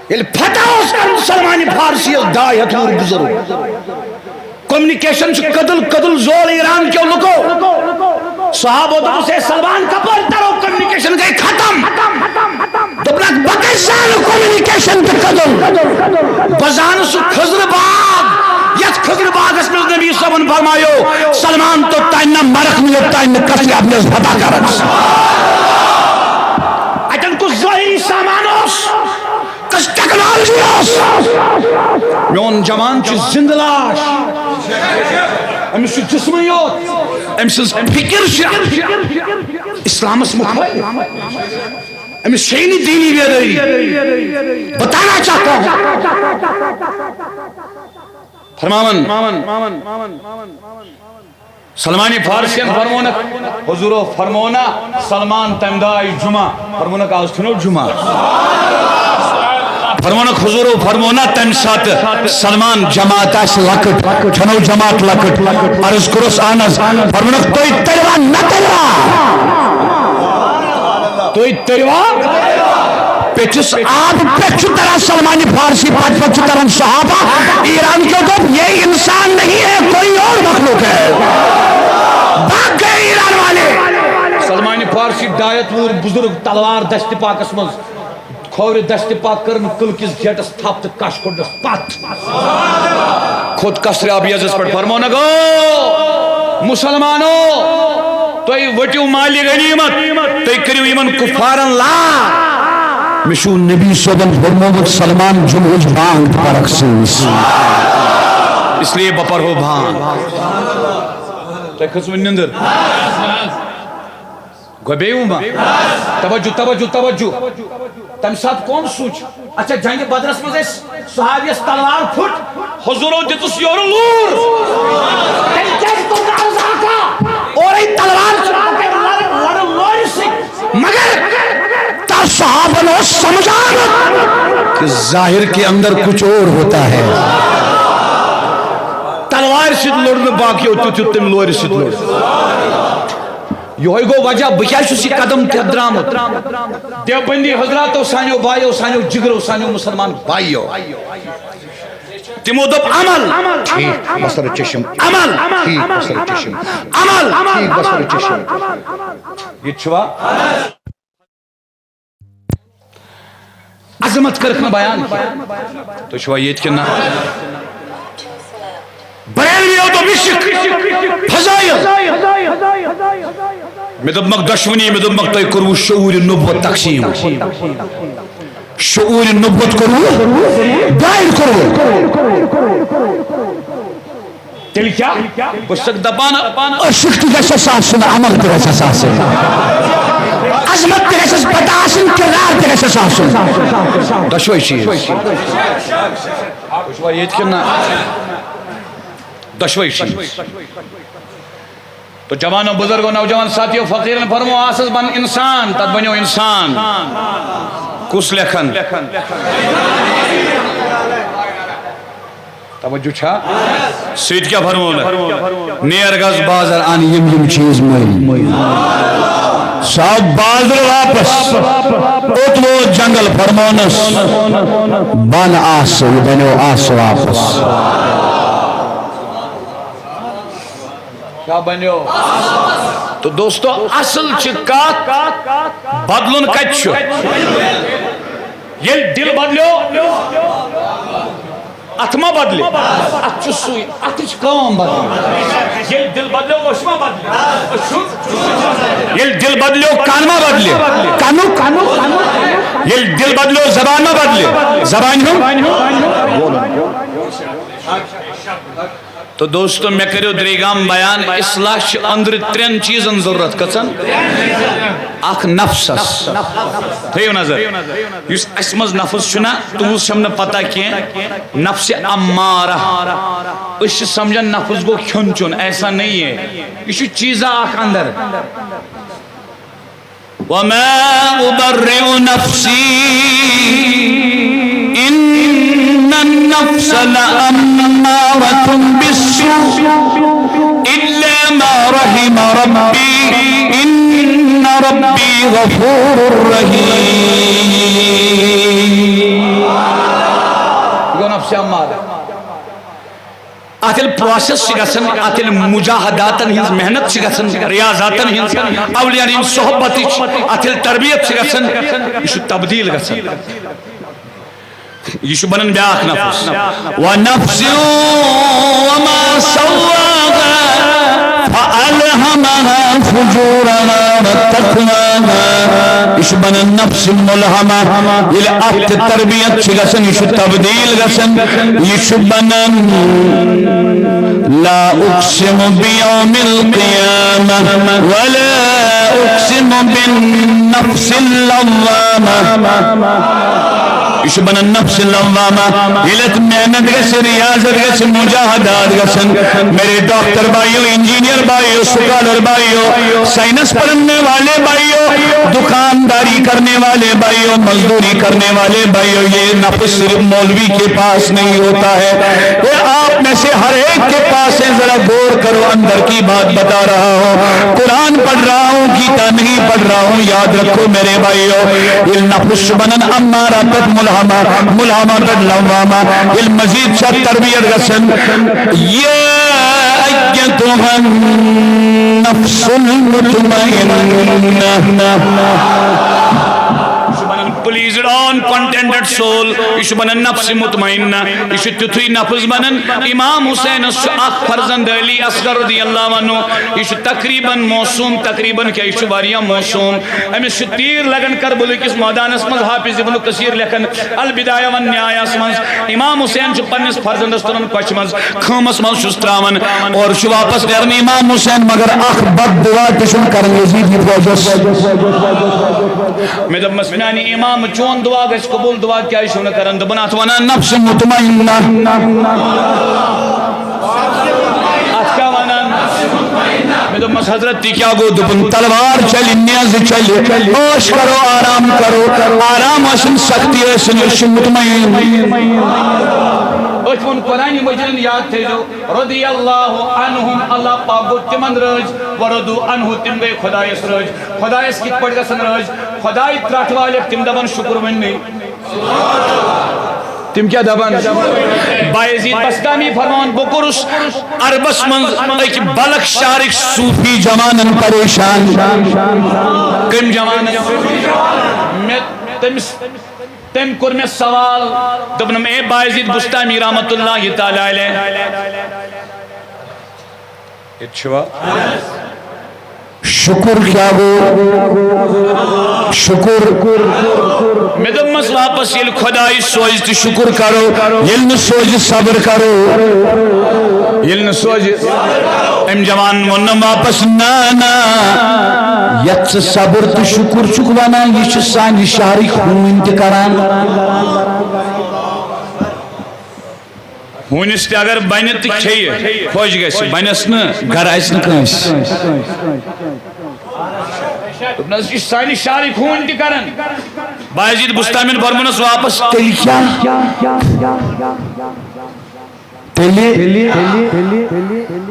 ییٚلہِ فتح اوس کرُن سلمان فارسی یس ڈاے ہتھ وُہُر بزرگ۔ کمیونیکیشن چھُ کدل کدل زول ایران کیو لُکو۔ صحابو دوٚپُس، "ہے سلمان، کپٲرۍ ترو؟ کمیونیکیشن گٔے ختم۔" دوٚپنکھ، "بہٕ کتہِ زانہٕ کمیونیکیشن تہٕ کدل؟ بہٕ زانہٕ سُہ خضر باغ، یتھ خضر باغس منٛز نبی صٲبن فرمایو، 'سلمان، توٚتام نہ مرکھ نہٕ، یوٚتام نہٕ قصرِ ابیض فتح کرکھ ژٕ۔'" اتٮ۪ن کُس ظٲہری سامان اوس؟ کس ٹیکنالوجی ٲس؟ میون جوان چھُ زندٕ لاش۔ أمِس چھُ جسمٕے یوت۔ أمۍ سٕنٛز فکر چھِ اسلامس مخٲلف۔ أمِس چھے نہٕ دینی بیدٲری۔ بتانا چاہتا ہوں۔ فرماون۔ سلمان فارسین فرمونکھ، حضورو فرمونا، سلمان تمہِ دۄہ آیہِ جمعہ، فرمونکھ، "آز چھُنو جمعہ؟" فرمونکھ، حضورو فرمونا، تمہِ ساتہٕ سلمان جماعت آسہِ لۄکٕٹ، چھَنو جماعت لۄکٕٹ؟ عرض کوٚرُس، "اہن حظ۔" فرمونکھ، "تُہۍ تٔرِوا نہ تٔرِوا؟ تُہۍ تٔرِوا؟" پیٚٹھِس آب پٮ۪ٹھ چھُ تران سلمان فارسی، پتہٕ پتہٕ چھُ تران صحابہ۔ ایران کیو دوٚپ، "یہ انسان نہیں ہے، کوئی اور مخلوق ہے۔ بھاگ گئے ایران والے۔" سلمان فارسی ڈاے ہتھ وُہُر بزرگ، تلوار دستِ پاکس منٛز، کھوورِ دستِ پاک کٔرٕن قلعہٕ کِس گیٹس تھپھ تہٕ کش کوٚڑنس پتھ۔ کھوٚت قصرِ ابیضس پٮ۪ٹھ، فرمونکھ، "او مسلمانو، تُہۍ ؤٹِو مالِ غنیمت، تُہۍ کٔرِو یِمن کفارن لار۔ مےٚ چھُو نبی صٲبن فرمومُت، سلمان، جمعہٕچ بانگ تہِ پرکھ ژٕ۔" اس لیے بہٕ پرہو بانگ۔ تۄہہِ کھٔژوٕ نِندٕر؟ گوٚو بیٚیہِ ووٚن ما؟ توجہ، توجہ، توجہ۔ تَمہِ ساتہٕ کون سوٗنچ؟ اچھا، جنگِ بدرس منٛز ٲسۍ صحابیَس تلوار پھُٹ، حضوٗرو دِژٕس یورٕ لوٗر۔ تٔمۍ کیٛازِ کوٚر نہٕ عرض آقا؟ اورَے تلوار چھِ پَکان لَرٕ، لَرٕ لورِ سۭتۍ۔ مگر تَس صحابن اوس سمجھان کہ ظاہر کے اندر کچھ اور ہوتا ہے۔ تلوارِ سۭتۍ لوٚڑ نہٕ باقیو تیُتھ، یُتھ تٔمۍ لورِ سۭتۍ لوٚڑ۔ یہوے گوٚو وجہ، بہٕ کیازِ چھُس یہِ قدم تھٮ۪تھ درامُت۔ دیوبندی حضراتو، سانیو بایو، سانیو جگرو، سانیو مسلمان بایو، تِمو دوٚپ، "عمل ٹھیٖک، بصر چشم، عمل ٹھیٖک، بصر چشم، عمل ٹھیٖک، بصر چشم۔" یہِ چھُوا؟ عظمت کٔرٕکھ نہٕ بیان کینٛہہ۔ تُہۍ چھِوا ییٚتہِ کِنہٕ نہ؟ بریلویو دوٚپ، یہِ چھِ فضائل۔ مےٚ دوٚپمَکھ دۄشوٕنی، مےٚ دوٚپمَکھ، تۄہہِ کوٚروٕ شعوٗرِ نبوت تقسیٖم؟ شعوٗرِ نبوت کوٚروٕ؟ دایِر کوٚروٕ؟ تیٚلہِ کیٛاہ؟ بہٕ چھُسَکھ دَپان، عشق تہِ گژھٮ۪س آسُن، عمل تہِ گژھٮ۪س آسٕنۍ، عظمت تہِ گژھٮ۪س پتہ آسٕنۍ، کردار تہِ گژھٮ۪س آسُن۔ دۄشوَے چیٖز۔ وٕچھوا ییٚتہِ کِنہٕ نہ؟ دۄشوَے چیٖز۔ تو جوانو، بزرگو، نوجوان ساتھیو، فقیرن فرمو، آسس بن انسان، تتھ بنیو انسان۔ کُس لیکھن؟ توجہ چھا؟ سۭتۍ کیٛاہ فرموونَکھ؟ نیر گژھ بازر، اَن یِم یِم چیٖز مٔلۍ۔ سُہ آو بازرٕ واپس، اوٚت ووت جنگل، فرمونس، بن آسہٕ، یہِ بنیو آسہٕ واپس۔ کیٛاہ بنیو؟ تو دوستو، اصل چھِ کتھ بدلُن کتہِ چھُ؟ ییٚلہِ دِل بدلیو، اتھ ما بدلہِ؟ اتھ چھُ سُے، اتھٕچ کٲم بدلہِ۔ ییٚلہِ دِل بدلیو، أچھ ما بدلہِ؟ أچھ چھُ؟ ییٚلہِ دِل بدلیو، کن ما بدلہِ؟ کنُک، کنُک، کنُک۔ ییٚلہِ دِل بدلیو، زبان ما بدلہِ؟ زبانہِ ہُنٛد۔ تو دوستو، مےٚ کٔرِو درٛے گام بیان، اصلاح چھِ أنٛدرٕ ترٛٮ۪ن چیٖزن ضروٗرت۔ کٔژن؟ اکھ نفسس۔ تھٲیِو نظر، یُس اَسہِ منٛز نفس چھُنہ، تُہٕنٛز چھَم نہٕ پتہ کینٛہہ۔ نفسِ امارہ، أسۍ چھِ سمجھان نفس گوٚو کھیوٚن چیوٚن، ایسا نہیں ہے۔ یہِ چھُ چیٖزا اکھ اندر۔ وما أبرئ نفسي إن النفس لأمارة بالسوء إلا ما رحم ربي إن ربي غفور رحيم۔ گوٚو نفسِ امارہ۔ اتھ ییٚلہِ پروسیس چھِ گژھان، اتھ ییٚلہِ مجاہداتن ہٕنٛز محنت چھِ گژھان، ریاضاتن ہٕنٛز، اولیاءن ہٕنٛز صحبتٕچ، اتھ ییٚلہِ تربیت چھِ گژھان، یہِ چھُ تبدیل گژھان۔ یہِ چھُ بنان بیاکھ نفس۔ ونفس وما سواها فألهمها فجورها وتقواها۔ یہِ چھُ بنان نفس ملہمہ۔ ییٚلہِ اتھ تہِ تربیت چھِ گژھان، یہِ چھُ تبدیل گژھان، یہِ چھُ بنان لا اقسم بیوم القیامہ ولا اقسم بالنفس اللوامہ۔ یہِ چھُ بنان نفس لوامہ۔ ییٚلہِ اتھ محنت گژھِ، ریاضت گژھِ، مجاہدات گژھن، میرے ڈاکٹر بھائیو، انجینئر بھائیو، سکالر بھائیو، سائنس پڑھنے والے بھائیو، دکانداری کرنے والے بھائیو، مزدوری کرنے والے بھائیو، یہ نفس صرف مولوی کے پاس نہیں ہوتا ہے، یہ آپ میں سے ہر ایک کے پاس ہے۔ ذرا غور کرو، اندر کی بات بتا رہا ہوں، قرآن پڑھ رہا ہوں، گیتا نہیں پڑھ رہا ہوں، یاد رکھو میرے بھائیو، یہ نفس بنن امارہ پہ ملہمہ، ملہمہ پہ لوامہ، یہ مزید سے تربیت گسن۔ یا ایتها النفس المطمئنہ۔ یہِ چھُ بنان pleased and contented soul، یہِ چھُ بنان نفس مطمئنہ، یہِ چھُ تیُتھُے نفس بنان۔ امام حسینس چھُ اکھ فرزند علی اصغر رضی اللہ عنہ، یہِ چھُ تقریباً معصوم، تقریباً کیٛاہ، یہِ چھُ واریاہ معصوم۔ أمِس چھُ تیٖر لگان کربلہٕ کِس مٲدانس منٛز، حافظ ابن کثیر لیکھان البدایہ والنہایہس منٛز۔ امام حسین چھُ پننِس فرزندس تُلان کۄچھِ منٛز، خۭمس منٛز چھُس تراوان اور چھُ واپس نیران امام حسین، مگر اکھ بد دعا تہِ چھُنہٕ کران یزیدی فوجس۔ مےٚ دوٚپمس، میانہِ امام، چون دعا گژھِ قبول، دعا کیازِ چھُو نہٕ کران؟ دوٚپُن، اتھ ونان نفس مطمئنہ۔ اتھ کیٛاہ ونان؟ مےٚ دوٚپمس، حضرت، تہِ کیٛاہ گوٚو؟ دوٚپُن، تلوار چلہِ، نیزٕ چلہِ، عٲش کرو، آرام کرو، آرام ٲسِن، سختی ٲسِن، أسۍ چھِ مطمئن۔ أتھۍ ووٚن قرآنِ مجیدن، یاد تھٲیزیو، رضی اللہ عنہم، اللہ پاک گوٚو تِمن رٲضۍ، ورضوا عنہ، تِم گٔے خۄدایس رٲضۍ۔ خۄدایس کِتھ پٲٹھۍ گژھن رٲضۍ؟ خۄداے ترٛٹھ والٮ۪کھ، تِم دپن شُکر ؤننٕے۔ تِم کیٛاہ دپان؟ بایزید بسطامی فرماوان، بہٕ کوٚرُس عربس منٛز أکۍ بلخ شہرٕکۍ صوٗفی جوانن پریشان۔ کٔمۍ جوانن؟ مےٚ، تٔمِس، تٔمۍ کوٚر مےٚ سوال، دوٚپنم، اے بایزید بسطامی رحمتہ اللہ تعالیٰ علیہ، ییٚتہِ چھُوا؟ شُکُر کیٛاہ گوٚو؟ شُکُر۔ مےٚ دوٚپمَس واپس، ییٚلہِ خۄداے سوزِ تہٕ شُکُر کرو، ییٚلہِ نہٕ سوزِ صبر کرو۔ ییٚلہِ نہٕ سوزِ، أمۍ جوان ووٚنُن واپس، نہ، نہ، یَتھ ژٕ صبر تہٕ شُکُر چھُکھ وَنان، یہِ چھُ سانہِ شہرٕکۍ ہوٗنۍ تہِ کران۔ ہوٗنِس تہِ اگر بنہِ تہٕ کھیٚیہِ، خۄش گژھِ، بنٮ۪س نہٕ، گرٕ آسہِ نہٕ کٲنٛسہِ۔ دوٚپنَس، یہِ چھِ سانہِ شہرٕکۍ ہوٗنۍ تہِ کران۔ بایزید بُستامِن فرمونَس واپس، تیٚلہِ کیٛاہ؟ تیٚلہِ؟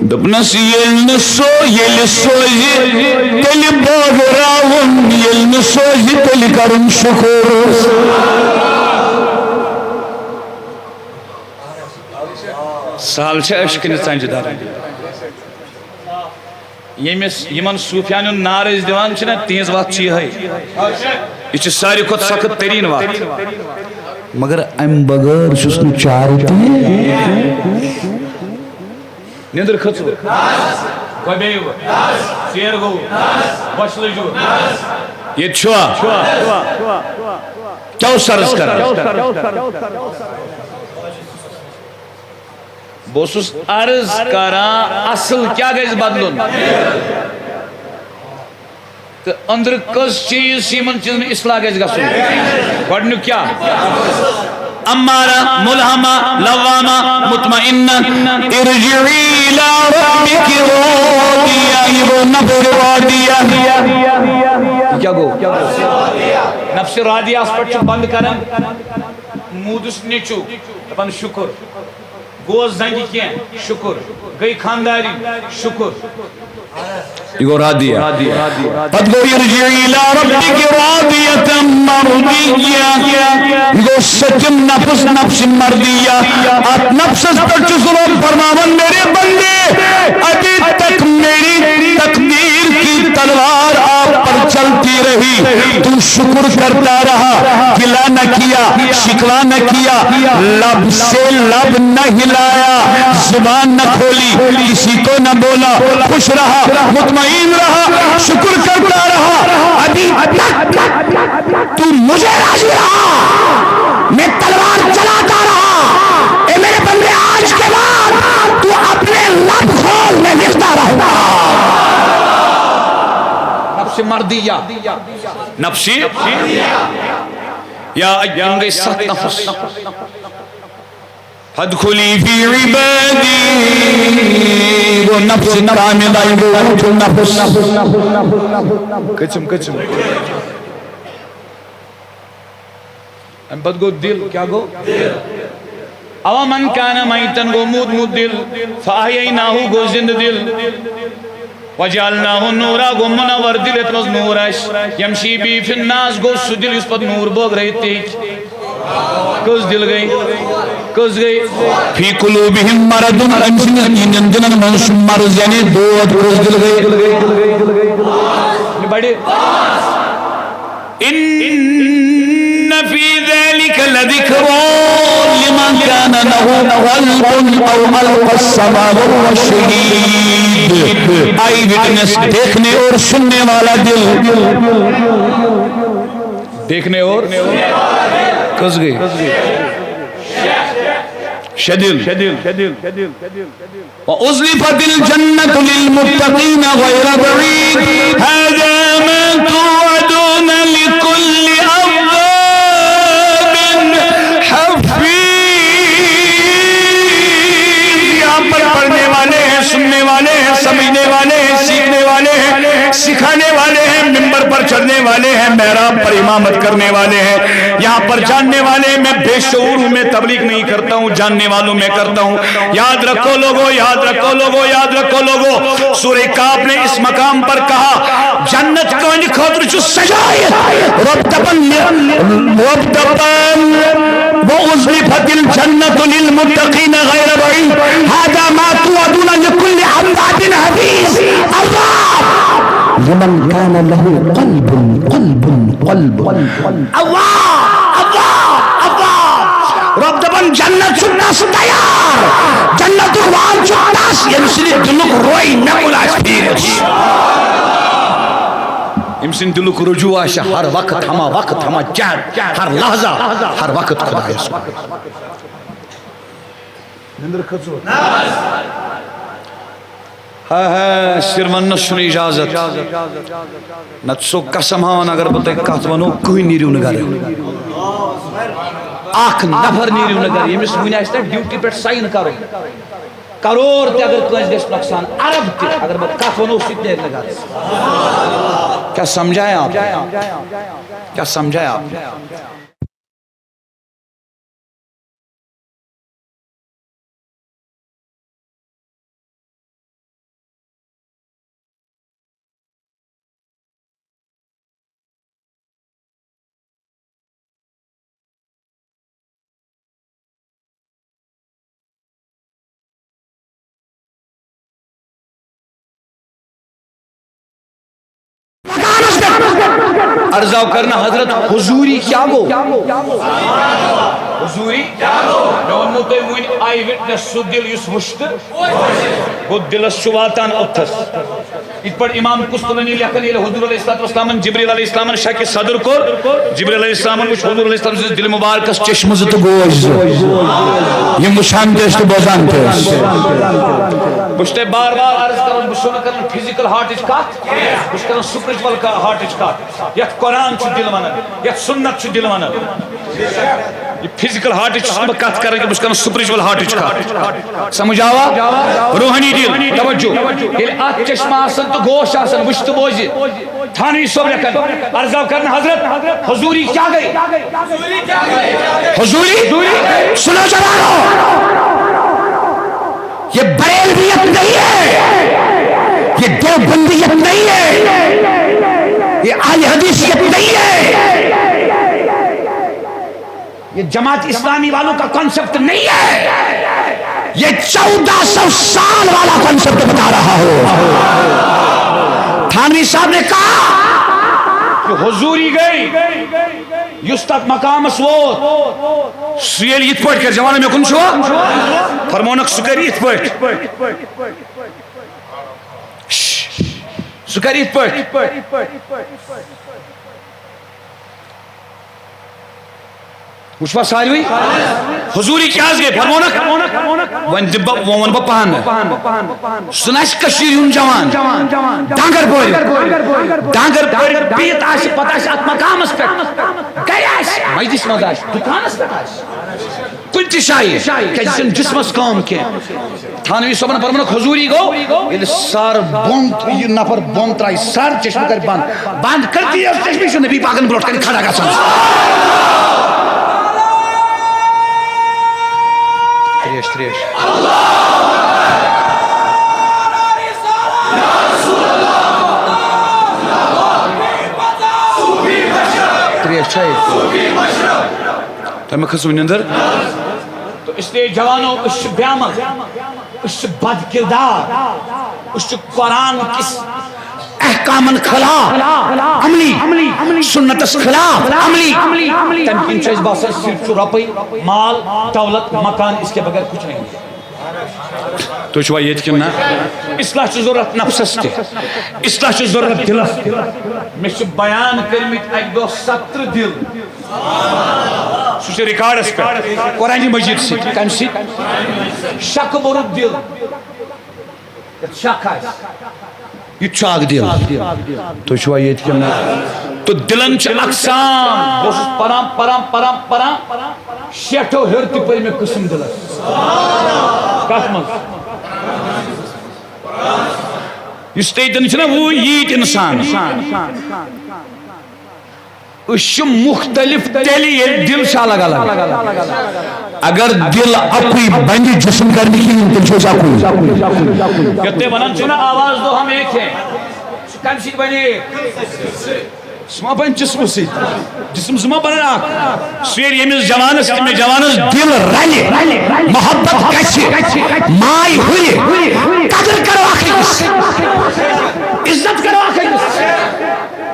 دوٚپنَس، ییٚلہِ نہٕ سُہ، ییٚلہِ سوزِ، تیٚلہِ بٲگراوُن، ییٚلہِ نہٕ سوزِ، تیٚلہِ کرُن شُکُر۔ سہل چھِ أچھ کِنہٕ ژَنجہِ دَرٕنۍ؟ ییٚمِس، یِمن صوٗفیانن نعرٕ أسۍ دِوان چھِنہ، تِہنٛز وَتھ چھِ یِہے۔ یہِ چھِ ساروی کھۄتہٕ سخت تریٖن وَتھ۔ مگر اَمہِ بغٲر چھُس نہٕ چارٕ تہِ۔ نیٚنٛدٕر کھٔژوٕ؟ گۄبیوٕ؟ ژیر گوٚوٕ؟ بۄچھِ لٔجوٕ؟ ییٚتہِ چھُوا؟ کیٛاہ اوس عرض کران؟ بہٕ اوسُس عرض کران، اصل کیٛاہ گژھِ بدلُن؟ تہٕ أنٛدرٕ کٔژ چیٖز چھِ یِمن چیٖزن اصلاح گژھِ گژھُن؟ گۄڈٕنیُک کیٛاہ؟ امارہ، ملہمہ، لوامہ، مطمئنہ۔ ارجعی الی ربک راضیہ، یہِ گوٚو نفس راضیہ۔ یہِ کیٛاہ گوٚو؟ نفس راضیہ ہس پٮ۪ٹھ چھُ بنٛد کران موٗدُس نیٚچوٗ، دپان، شُکر۔ گوس زنگہِ کینٛہہ، شُکر۔ گٔے خاندارِنۍ، شُکر۔ یہِ گوٚو راضیہ۔ پتہٕ گوٚو، ارجعی الی ربک راضیۃ مرضیہ۔ یہِ گوٚو سٔتِم نفس، نفس مرضیہ۔ اتھ نفسس پٮ۪ٹھ چھُس رۄب فرماوان، میرے بندے، ابھی تک میری تقدیر کی تلوار آپ پر چلتی رہی، تو شکر کرتا رہا، گلہ نہ کیا، شکوہ نہ کیا، لب سے لب نہ ہلایا، زبان نہ کھولی، کسی کو نہ بولا، خوش رہا، مطمئن رہا، شکر کرتا رہا۔ ابھی تک تو مجھے راضی رہا، میں تلوار چلاتا رہا۔ اے میرے بندے، آج کے بعد تو اپنے لب کھول، میں لکھتا رہوں گا۔ نفس مرضیہ۔ نفسی۔ یا یِم گٔے ستھ نفس۔ فادخلی فی عبادی۔ گوٚو نفس کاملہ، یہِ گوٚو وُٹھُن نفس۔ کٔژِم، کٔژِم۔ اَمہِ پتہٕ گوٚو دِل، کیٛاہ گوٚو؟ اَوَمَنْ کَانَ مَیْتًا، گوٚو موٗدمُت دِل، فَأَحْیَیْنَاهُ، گوٚو زِنٛدٕ دِل، وَجَعَلْنَاهُ نُورًا، گوٚو مُنَوَّر دِل، یَتھ منٛز نوٗر آسہِ، یَمْشِی بِهِ فِی النَّاسِ، گوٚو سُہ دِل یُس پَتہٕ نوٗر بٲگرٲوِتھ تہِ ہیٚکہِ۔ کٔژ دِل گٔے؟ کٔژ گٔے؟ فِی قُلُوبِهِمْ مَرَضٌ، أمۍ سٕنٛدٮ۪ن دِلَن منٛز چھُ مرض، یعنی دود۔ کٔژ دِل گٔے؟ یہِ بَڑِ۔ إِنَّ فِی ذَلِکَ لَذِکْرًا لِمَنْ کَانَ لَهُ قَلْبٌ أَوْ أَلْقَى السَّمْعَ وَهُوَ شَهِیدٌ۔ آئی وٹنس، دیکھنے اور سننے والا دل۔ دیکھنے اور کٔژ گٔے؟ شےٚ دِل۔ وَأُزْلِفَتِ الْجَنَّةُ لِلْمُتَّقِينَ غَيْرَ بَعِيدٍ۔ هَذَا مَا تُوعَدُونَ لِكُلِّ أَوَّابٍ حَفِيظٍ۔ یہاں پر پڑھنے والے ہیں، سننے والے ہیں، سمجھنے والے ہیں، سیکھنے والے ہیں، سکھانے والے ہیں، ممبر پر چڑھنے والے ہیں، محراب پر امامت کرنے والے ہیں، یہاں پر جاننے والے ہیں۔ میں بے شعور ہوں، میں تبلیغ نہیں کرتا ہوں، جاننے والوں میں کرتا ہوں۔ یاد رکھو لوگو، یاد رکھو لوگو، یاد رکھو لوگو۔ سورہ کہف نے اس مقام پر کہا، جنت کہنٛدِ خٲطرٕ چھُ سجٲیِتھ۔ رۄب دَپان، رۄب دَپان، وَأُزْلِفَتِ الْجَنَّةُ لِلْمُتَّقِينَ غَيْرَ بَعِيدٍ۔ هَذَا مَا تُوعَدُونَ لِكُلِّ أَوَّابٍ حَفِيظٍ۔ اللہ، لِمَنْ کَانَ لَهُ قَلْبٌ، قَلْبٌ، قَلْبٌ۔ اللہ، اللہ، اللہ۔ رۄب دَپان، جنت چھُ تس تیار، جنتُک وان چھُ تس، ییٚمہِ سٕنٛدِ دِلُک روے مےٚ کُن آسہِ پھیٖرِتھ۔ ییٚمہِ سٕنٛدِ دِلُک رجوع آسہِ ہر وقت، ہما وقت، ہما چہر، ہر لحظہ، ہر وقت خدایس کُن۔ نندر کھٔژوٕ؟ ہا ہا، سِر وننس چھُنہٕ اجازت۔ نتہٕ چھُسو قسم ہاوان، اگر بہٕ تۄہہِ کتھ ونو، کٕہٕنۍ نیٖرِو نہٕ گرٕ۔ اکھ نفر نیٖرِو نہٕ گرٕ، ییٚمِس وُنہِ آسہِ نہ ڈیوٹی پٮ۪ٹھ ساین کرُن۔ کرور تہِ اگر کٲنٛسہِ گژھِ نۄقصان، ارب تہِ، اگر بہٕ کتھ ونو، سُہ تہِ نیرِ نہٕ گرٕ۔ کیا سمجھایا آپ؟ کیا سمجھایا آپ؟ عرض آو کرنہٕ، حضرت، حضوٗری کیٛاہ گوٚو؟ حضوٗری؟ مےٚ ووٚنمو تۄہہِ وُنۍ، آی وِٹنس، سُہ دِل یُس وُچھ تہٕ گوٚو، دِلس چھُ واتان اوٚتھس۔ یِتھ پٲٹھۍ امام قسطلانی لیکھان، ییٚلہِ حضور علیہ الصلوۃ والسلامن جبریل علیہ السلامن شکہِ صدر کوٚر، جبریل علیہ السلامن وُچھ حضور علیہ السلام سٕنٛدِس دِلہِ مُبارکس چشمہٕ زٕ تہٕ گوش زٕ، یِم وُچھان تہِ ٲسۍ تہٕ بوزان تہِ ٲسۍ۔ بہٕ چھُس تۄہہِ بار بار عرض کران، بہٕ چھُسو نہٕ کران فزیکل ہارٹٕچ کتھ، بہٕ چھُس کران سپرچوَل ہارٹٕچ کتھ، یتھ قرآن چھُ دِل ونان، یتھ سنت چھُ دِل ونان۔ یہِ فزیکل ہارٹٕچ چھُس نہٕ بہٕ کتھ کران کینٛہہ، بہٕ چھُس کران سپرچوَل ہارٹٕچ کتھ۔ سمجھ آوا؟ روحانی دِل، توجہ۔ ییٚلہِ اتھ چشمہٕ آسن تہٕ گوش آسن، وٕچھ تہٕ بوزِ۔ تھانوی صٲب لیکھن، عرض آو کرنہٕ، حضرت، حضوٗری کیٛاہ گٔے؟ حضوٗری؟ سنو جوانو، یہ بریلویت نہیں ہے، یہ دیوبندیت نہیں ہے، یہ اہل حدیثیت نہیں ہے، یہ جماعت اسلامی والوں کا کانسیپٹ نہیں ہے، یہ چودہ سو سال والا کانسیپٹ بتا رہا ہوں۔ تھانوی صاحب نے کہا کہ حضوٗری گٔے، یُس تتھ مقامس ووت، سُہ ییٚلہِ یِتھ پٲٹھۍ کرِ، جوانو، مےٚ کُن چھُوا؟ فرمونکھ، سُہ کرِ یِتھ پٲٹھۍ۔ شش۔ سُہ کرِ یِتھ پٲٹھۍ۔ وٕچھوا ساروٕے؟ حضوٗری کیٛاہ حظ گٔے؟ فرمونکھ۔ وۄنۍ دِمہٕ بہٕ، وۄنۍ وَنہٕ بہٕ پانہٕ۔ سُہ نہ آسہِ کٔشیٖرِ ہُنٛد جوان۔ ڈانگر پورِ۔ ڈانگر پورِ بِہِتھ آسہِ، پتہٕ آسہِ اَتھ مقامس پٮ۪ٹھ۔ گرِ آسہِ، مسجدس منٛز آسہِ، دُکانس پٮ۪ٹھ آسہِ۔ کُنہِ تہِ جایہِ، کیٛازِ یہِ چھُنہٕ جسمس کٲم کینٛہہ۔ تھانوی صٲبن فرمونکھ، حضوٗری گوٚو، ییٚلہِ سر بۄن، یہِ نفر بۄن ترٛایہِ سر، چشمہٕ کرِ بنٛد۔ بنٛد کٔرتھٕے یوت چشمہٕ چھُ نبی پاکن برونٛٹھ کنہِ کھڑا گژھان۔ تریش، تریش۔ تریش چھا ییٚتہِ؟ تۄہہِ ما کھٔژوٕ نِندٕر؟ تو اس لیے جوانو، أسۍ چھِ بے عمل، أسۍ چھِ بد کردار، أسۍ چھِ قرآن کِس احکامن خلاف عملی، سنتس خلاف عملی۔ تمہِ کِنۍ چھُ اَسہِ باسان، صرف چھُ رۄپے، مال، دولت، مکان، اس کے بغیر کچھ نہیں۔ تُہۍ چھِوا ییٚتہِ کِنہٕ نہ؟ اصلاح چھِ ضروٗرت نفسس تہِ، اصلاح چھِ ضروٗرت دِلس تہِ۔ مےٚ چھِ بیان کٔرمٕتۍ اَکہِ دۄہ ستترٕہ دِل۔ سُہ چھُ ریکارڈس پٮ۪ٹھ، قرآن مجید سۭتۍ۔ کمہِ سۭتۍ؟ شکہٕ بوٚرُت دِل۔ یتھ شک آسہِ۔ یہِ تہِ چھُ اکھ دِل۔ تُہۍ چھِوا ییٚتہِ کِنہٕ نہ؟ تہٕ دِلن چھِ اقسام۔ بہٕ اوسُس پران، پران، پران، پران۔ شیٹھو ہیوٚر تہِ پٔرۍ مےٚ قٕسم دِلس۔ کتھ منٛز؟ یُس تُہۍ دِن چھِنہ وُہ ییٖتۍ انسان۔ أسۍ چھِ مُختٔلِف تیٚلہِ، ییٚلہِ دِل چھِ الگ الگ۔ اگر دِل اَکُے بَنہِ، جسم کَرِ نہٕ کِہیٖنۍ، تیٚلہِ چھِ أسۍ اَکُے۔ یَتھ تُہۍ وَنان چھِو نا، آواز دو ہم ایک ہیں۔ سُہ کَمہِ سۭتۍ بَنے؟ سُہ ما بَنہِ جسمہٕ سۭتۍ؟ جسم زٕ ما بَنَن اَکھ؟ سُہ ییٚلہِ ییٚمِس جوانَس، تٔمِس جوانَس دِل رَلہِ، محبت گژھِ، ماے ہُرِ، قدٕر کَرو اَکھ أکِس، عزت کَرو اَکھ أکِس۔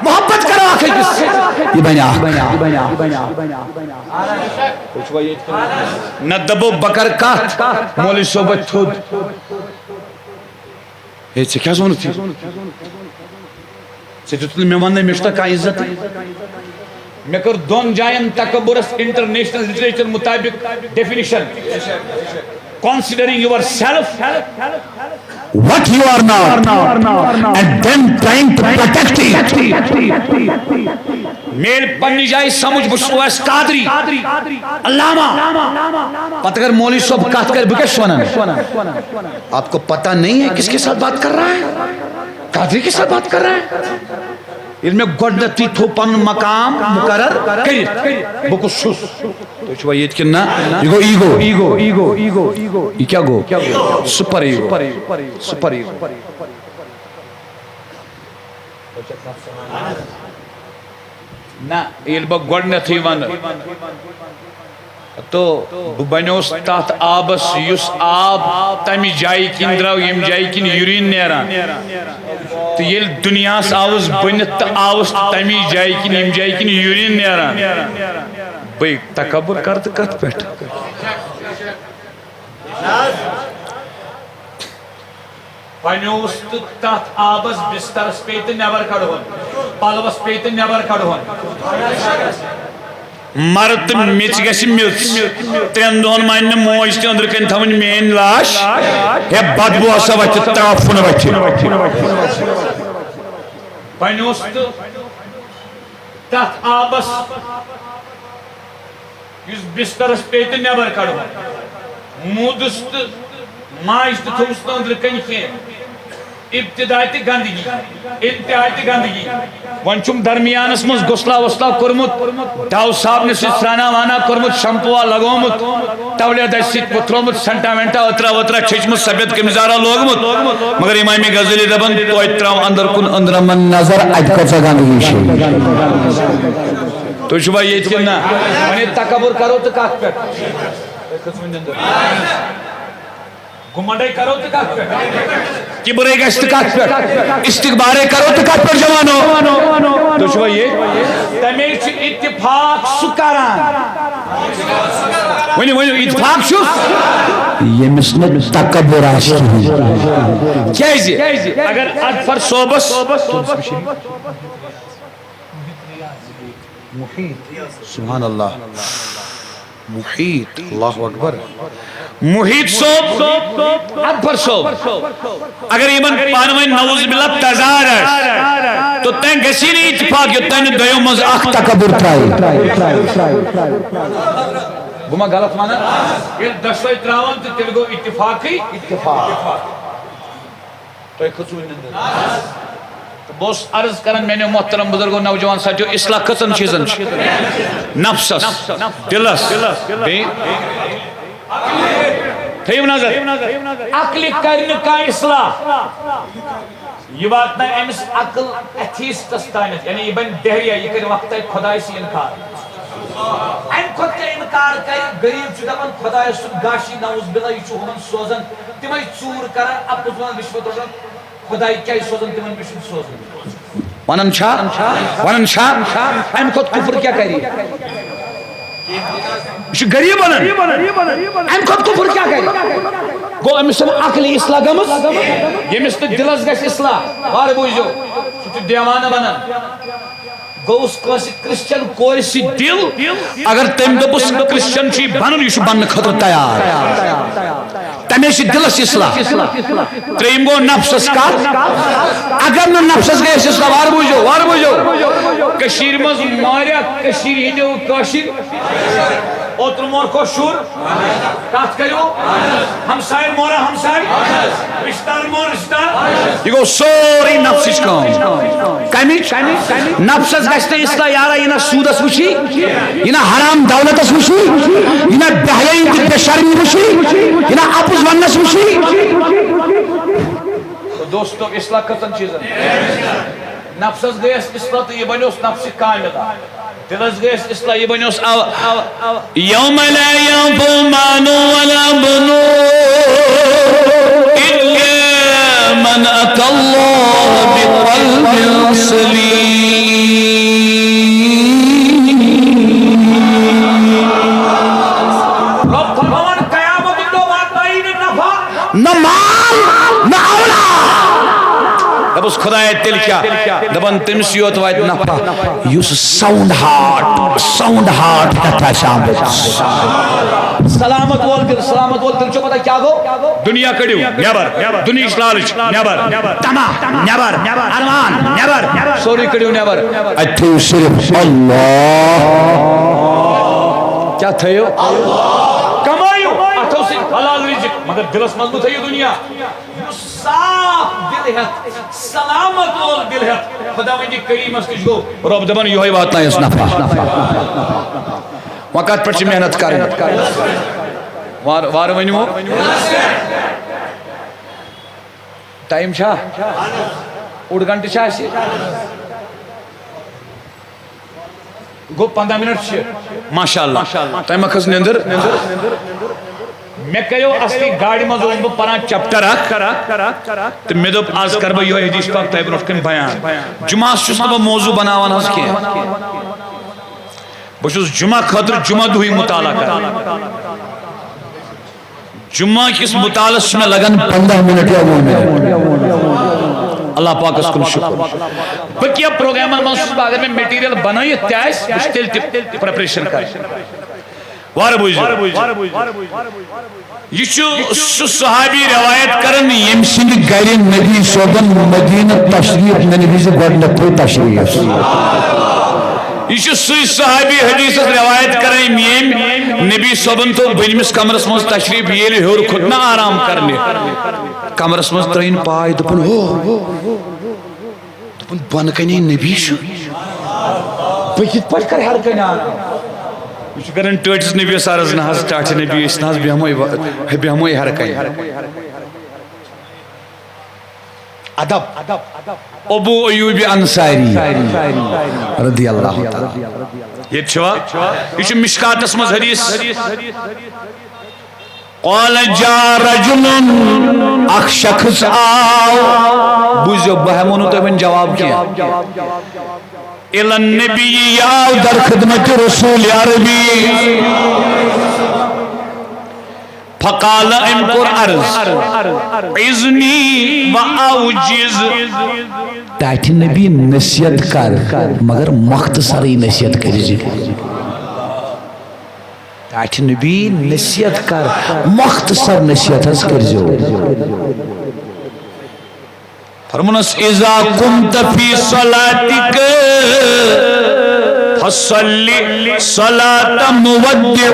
محبت کرو اکھ أکِس۔ یہِ بنہِ اکھ۔ نہ دَپو بہٕ کرٕ کتھ، مولوی صٲب وۄتھِ تھوٚد۔ ہے، ژےٚ کیٛاہ ووٚنُتھ یہِ؟ ژےٚ دیُتُتھ نہٕ مےٚ وننہٕ، مےٚ چھُ تۄہہِ کانٛہہ عزت؟ مےٚ کٔر دۄن جاین تکبرس انٹرنیشنل لٹریچر مطابق definition: considering yourself what you are not and then trying to protect it. مےٚ ییٚلہِ پننہِ جایہِ سمجھ، بہٕ چھُس اویس قادری، علامہ، پتہٕ اگر مولوی صٲب کتھ کرِ، بہٕ کیٛاہ چھُس ونان؟ آپ کو پتہ نہیں ہے کس کے ساتھ بات کر رہا ہے؟ قادری کے ساتھ بات کر رہا ہے۔ ییٚلہِ مےٚ گۄڈٕنیتھٕے تھوٚو پنُن مقام مقرر کٔرِتھ، بہٕ کُس چھُس؟ تُہۍ چھِوا ییٚتہِ کِنہٕ نہ؟ یہِ گوٚو ایٖگو۔ ایٖگو۔ یہِ کیٛاہ گوٚو؟ Super ego. Super ego. نہ، ییٚلہِ بہٕ گۄڈٕنیتھٕے وَنہٕ، تو بہٕ بنیوس تَتھ آبَس، یُس آب تَمہِ جایہِ کِنۍ درٛاو، ییٚمہِ جایہِ کِنۍ یوٗریٖن نیران۔ تہٕ ییٚلہِ دُنیاہَس آوُس بٔنِتھ تہٕ آوُس تَمی جایہِ کِنۍ، ییٚمہِ جایہِ کِنۍ یوٗریٖن نیران، بٔے تکبر کَرٕ تہٕ کَتھ پٮ۪ٹھ؟ بنیوس تہٕ تتھ آبس بسترس پیٚیہِ تہٕ نٮ۪بر کڑہون، پلوس پیٚیہِ تہٕ نٮ۪بر کڑہون۔ مرٕ تہٕ میٚژ گژھِ میٚژ۔ ترٛٮ۪ن دۄہن مانہِ نہٕ موج تہِ أنٛدرٕ کنہِ تھاوٕنۍ میٲنۍ لاش۔ ہے بدبو ہسا وتھِ، تعفن وتھِ۔ بنیوس تہٕ تتھ آبس یُس بسترس پیٚیہِ تہٕ نٮ۪بر کڑو، موٗدُس تہٕ ماجہِ تہِ تھوٚوُس نہٕ أنٛدرٕ کنہِ کینٛہہ۔ ابتدا تہِ گندگی، انتہا تہِ گندگی۔ وۄنۍ چھُم درمیانس منٛز غسلہ وسلہ کوٚرمُت، ڈو صابنہِ سۭتۍ سرٛانہ وانہ کوٚرمُت، شمپوا لگومُت، تولیدس سۭتۍ وُتھرومُت، سنٹا وینٹا، عطرا وطرا چھٔچمٕژ، سفید قمیضارا لوگمُت۔ مگر امام غزالی دپان، توتہِ ترٛاو اندر کُن أنٛدرمن نظر، اتہِ کۭژاہ گندگی چھِ۔ تُہۍ چھِوا ییٚتہِ کِنہٕ نہ؟ وۄنۍ ییٚلہِ تکبر کرو تہٕ کتھ پٮ۪ٹھ؟ گُمنڈے کرو تہٕ کتھ پٮ۪ٹھ؟ کبرے گژھِ تہٕ کتھ پٮ۪ٹھ؟ استکبارے کرو تہٕ کتھ پٮ۪ٹھ، جوانو؟ تُہۍ چھِوا ییٚتہِ؟ تمے چھُ اتفاق سُہ کران۔ ؤنِو، ؤنِو، اتفاق چھُ؟ ییٚمِس نہٕ تکبر آسہِ کِہیٖنۍ۔ کیازِ؟ اگر اظفر صٲبس، سبحان اللہ، محیط، اللہ اکبر، محیط صٲب، اظفر صٲب، اگر یِمن پانہٕ ؤنۍ نعوذ باللہ تضاد آسہِ، تو تۄہہِ گژھی نہٕ اتفاق یوٚت تام نہٕ دۄیو منٛز اکھ تکبر ترٛایہِ۔ بہٕ ما غلط ونان؟ ییٚلہِ دۄشوے ترٛاوان تہٕ تیٚلہِ گوٚو اتفاقٕے اتفاق۔ تۄہہِ کھٔژوٕ نِندٕر؟ تہٕ بہٕ اوسُس عرض کران، میانیو محترم بزرگو، نوجوان ساتھیو، اصلاح کٔژن چیٖزن چھِ؟ نفسس، دلس، بیٚیہِ تھٲیِو نظر، عقلہِ کرِ نہٕ کانٛہہ اصلاح۔ یہِ واتنایہِ أمِس عقل ایتھیسٹس تانٮ۪تھ، یعنی یہِ بنہِ دہریہ، یہِ کرِ وقتہ خۄدایہِ سۭتۍ انکار۔ امہِ کھۄتہٕ کیٛاہ انکار کرِ؟ غریب چھُ دپان خۄدایس چھُ گاشی، نعوذ باللہ، یہِ چھُ ہُمن سوزان، تِمے ژوٗر کران، اپُز ونان، رشوت رٹان، خۄداے کیٛازِ سوزان تِمن، مےٚ چھُنہٕ سوزمُت۔ ونان چھا؟ ونان چھا؟ امہِ کھۄتہٕ کفر کیٛاہ کرِ؟ یہِ چھُ غریب ونان۔ امہِ کھۄتہٕ کفر کیٛاہ کرِ؟ گوٚو أمِس چھنہٕ عقلی اصلاح گٔمٕژ، ییٚمِس نہٕ دلس گژھِ اصلاح۔ وارٕ بوٗزِو، سُہ چھُ دیوانہٕ ونان۔ گوٚوُس کٲنٛسہِ کرسچن کورِ سۭتۍ دِل، اگر تٔمۍ دوٚپُس کرسچن چھُے بنُن، یہِ چھُ بننہٕ خٲطرٕ تیار۔ تمے چھِ دلس اصلاح۔ ترٛیٚیِم گوٚو نفسس کتھ۔ اگر نہٕ نفسس گٔے اصلاح، وارٕ بوٗزِو، وارٕ بوٗزِو۔ کٔشیٖرِ منٛز ماریا کٔشیٖرِ ہٕنٛدیو کٲشِر، اوترٕ مورکھو شُر، کتھ کٔرِو، ہمساین مورا ہمساے، رشتہٕ دار مور رشتہٕ دار۔ یہِ گوٚو سورُے نفسٕچ کٲم۔ کمِچ؟ نفسس گژھِ نہٕ اصلاح یارا، یہِ نہ سوٗدس وٕچھی، یہِ نہ حرام دولتس وٕچھی، یہِ نہ بے حیٲیی تہٕ بے شرمی وٕچھی، یہِ نہ اپُز وننس وٕچھی۔ دوستو، اصلاح کٔژن چیٖزن؟ نفسس گٔیس اصلاح تہٕ یہِ بنیوس نفسِ کاملہ۔ دلس گٔیس اصلاح، یہِ بنیوس او-، او-، او-، يوم لا ينفع مال ولا بنون إلا من أتى الله بقلب سليم. تیٚلہِ کیٛاہ؟ دَپان تٔمِس یوت واتہِ نفع، یُس sound heart، sound heart ہٮ۪تھ آسہِ آمُت۔ سلامت وول دِل، سلامت وول دِل چھُ پتہ کیٛاہ گوٚو؟ دُنیا کٔڑِو نٮ۪بر، دُنیہٕچ لالٕچ نٮ۪بر، طمع نٮ۪بر، ارمان نٮ۪بر، سورُے کٔڑِو نٮ۪بر۔ اَتہِ تھٲیِو صرف اللہ۔ کیٛاہ تھٲیِو؟ کمٲیِو اَتھو سۭتۍ حلال رِزق، مگر دِلس منٛز مہٕ تھٲیِو دُنیا۔ یُس صاف دِل ہٮ۪تھ، سلامت وول دِل ہٮ۪تھ، خۄداوندِ کریٖمس نِش گوٚو، رۄب دَپان، یِہوٚے واتنایس نفع۔ وۄنۍ کَتھ پٮ۪ٹھ چھِ محنت کَرٕنۍ؟ وارٕ، وارٕ ؤنِو۔ ٹایم چھا؟ اوٚڑ گھنٹہٕ چھا اَسہِ؟ گوٚو پنٛداہ منٹ چھِ۔ ماشاء اللہ۔ تۄہہِ ما کھٔژ نیٚنٛدٕر؟ مےٚ کَریو اَصلی گاڑِ منٛز اوسُس بہٕ پَران چیپٹر اَکھ، تہٕ مےٚ دوٚپ، آز کَرٕ بہٕ یِہوٚے حدیث پاک تۄہہِ برونٛٹھ کَنہِ بیان۔ جُمعہَس چھُس نہٕ بہٕ موضوع بَناوان حظ کینٛہہ۔ بہٕ چھُس جُمعہ خٲطرٕ جُمعہ دۄہٕے مُطالعہ کَران۔ جمعہ کِس مطالعس چھِ مےٚ لگان پنٛداہ منٹ یا وُہ منٹ۔ اللہ پاکس کُن شُکر۔ بہٕ کینٛہہ پروگرامن منٛز چھُس بہٕ، اگر مےٚ مٹیریل بنٲیِتھ تہِ آسہِ، بہٕ چھُس تیٚلہِ تہِ پریپریشن کران۔ وارٕ بوٗزِو۔ یہِ چھُ سُہ صحابی روایت کران، ییٚمہِ سٕنٛدِ گرِ نبی صٲبن مدینہ تشریف ننہٕ وِزِ گۄڈٕنیتھٕے تشریف۔ یہِ چھُ سُے صحابی حدیثس روایت کران، ییٚمۍ نبی صٲبن تھوٚو بٔنمِس کمرس منٛز تشریف، ییٚلہِ ہیوٚر کھوٚت نہ آرام کرنہِ، کمرس منٛز ترٲیِن پاے، دوٚپُن، ہو، دوٚپُن، بۄنہٕ کنے نبی چھُ، بہٕ کِتھ پٲٹھۍ کرٕ ہیرٕ کنے آرام؟ یہِ چھُ کران ٹٲٹھِس نبی سرس، نہ حظ ٹاٹھہِ نبی، أسۍ نہ حظ بیٚہموے و-، بیٚہموے ہیرٕ کنے۔ ادب۔ ابو ایوب انصاری رضی اللہ تعالیٰ۔ ییٚتہِ چھُوا؟ یہِ چھُ مشکاتس منٛز حدیث۔ قال جاء رجل، اکھ شخص آو۔ بوٗزِو، بہٕ ہٮ۪مو نہٕ تۄہہِ وۄنۍ جواب کینٛہہ۔ الى النبی، یہِ آو در خدمت رسول عربی۔ فقال، أمۍ کوٚر عرض، عظنی و اوجز۔ ٹاٹھہِ نبی نصیحت کر، مگر مختصرٕے نصیحت کٔرزِ۔ ٹاٹھہِ نبی نصیحت کر، مختصر نصیحت حظ کٔرزیو۔ فرمونس، اذا كنت في صلاتك فصل صلاة مودع۔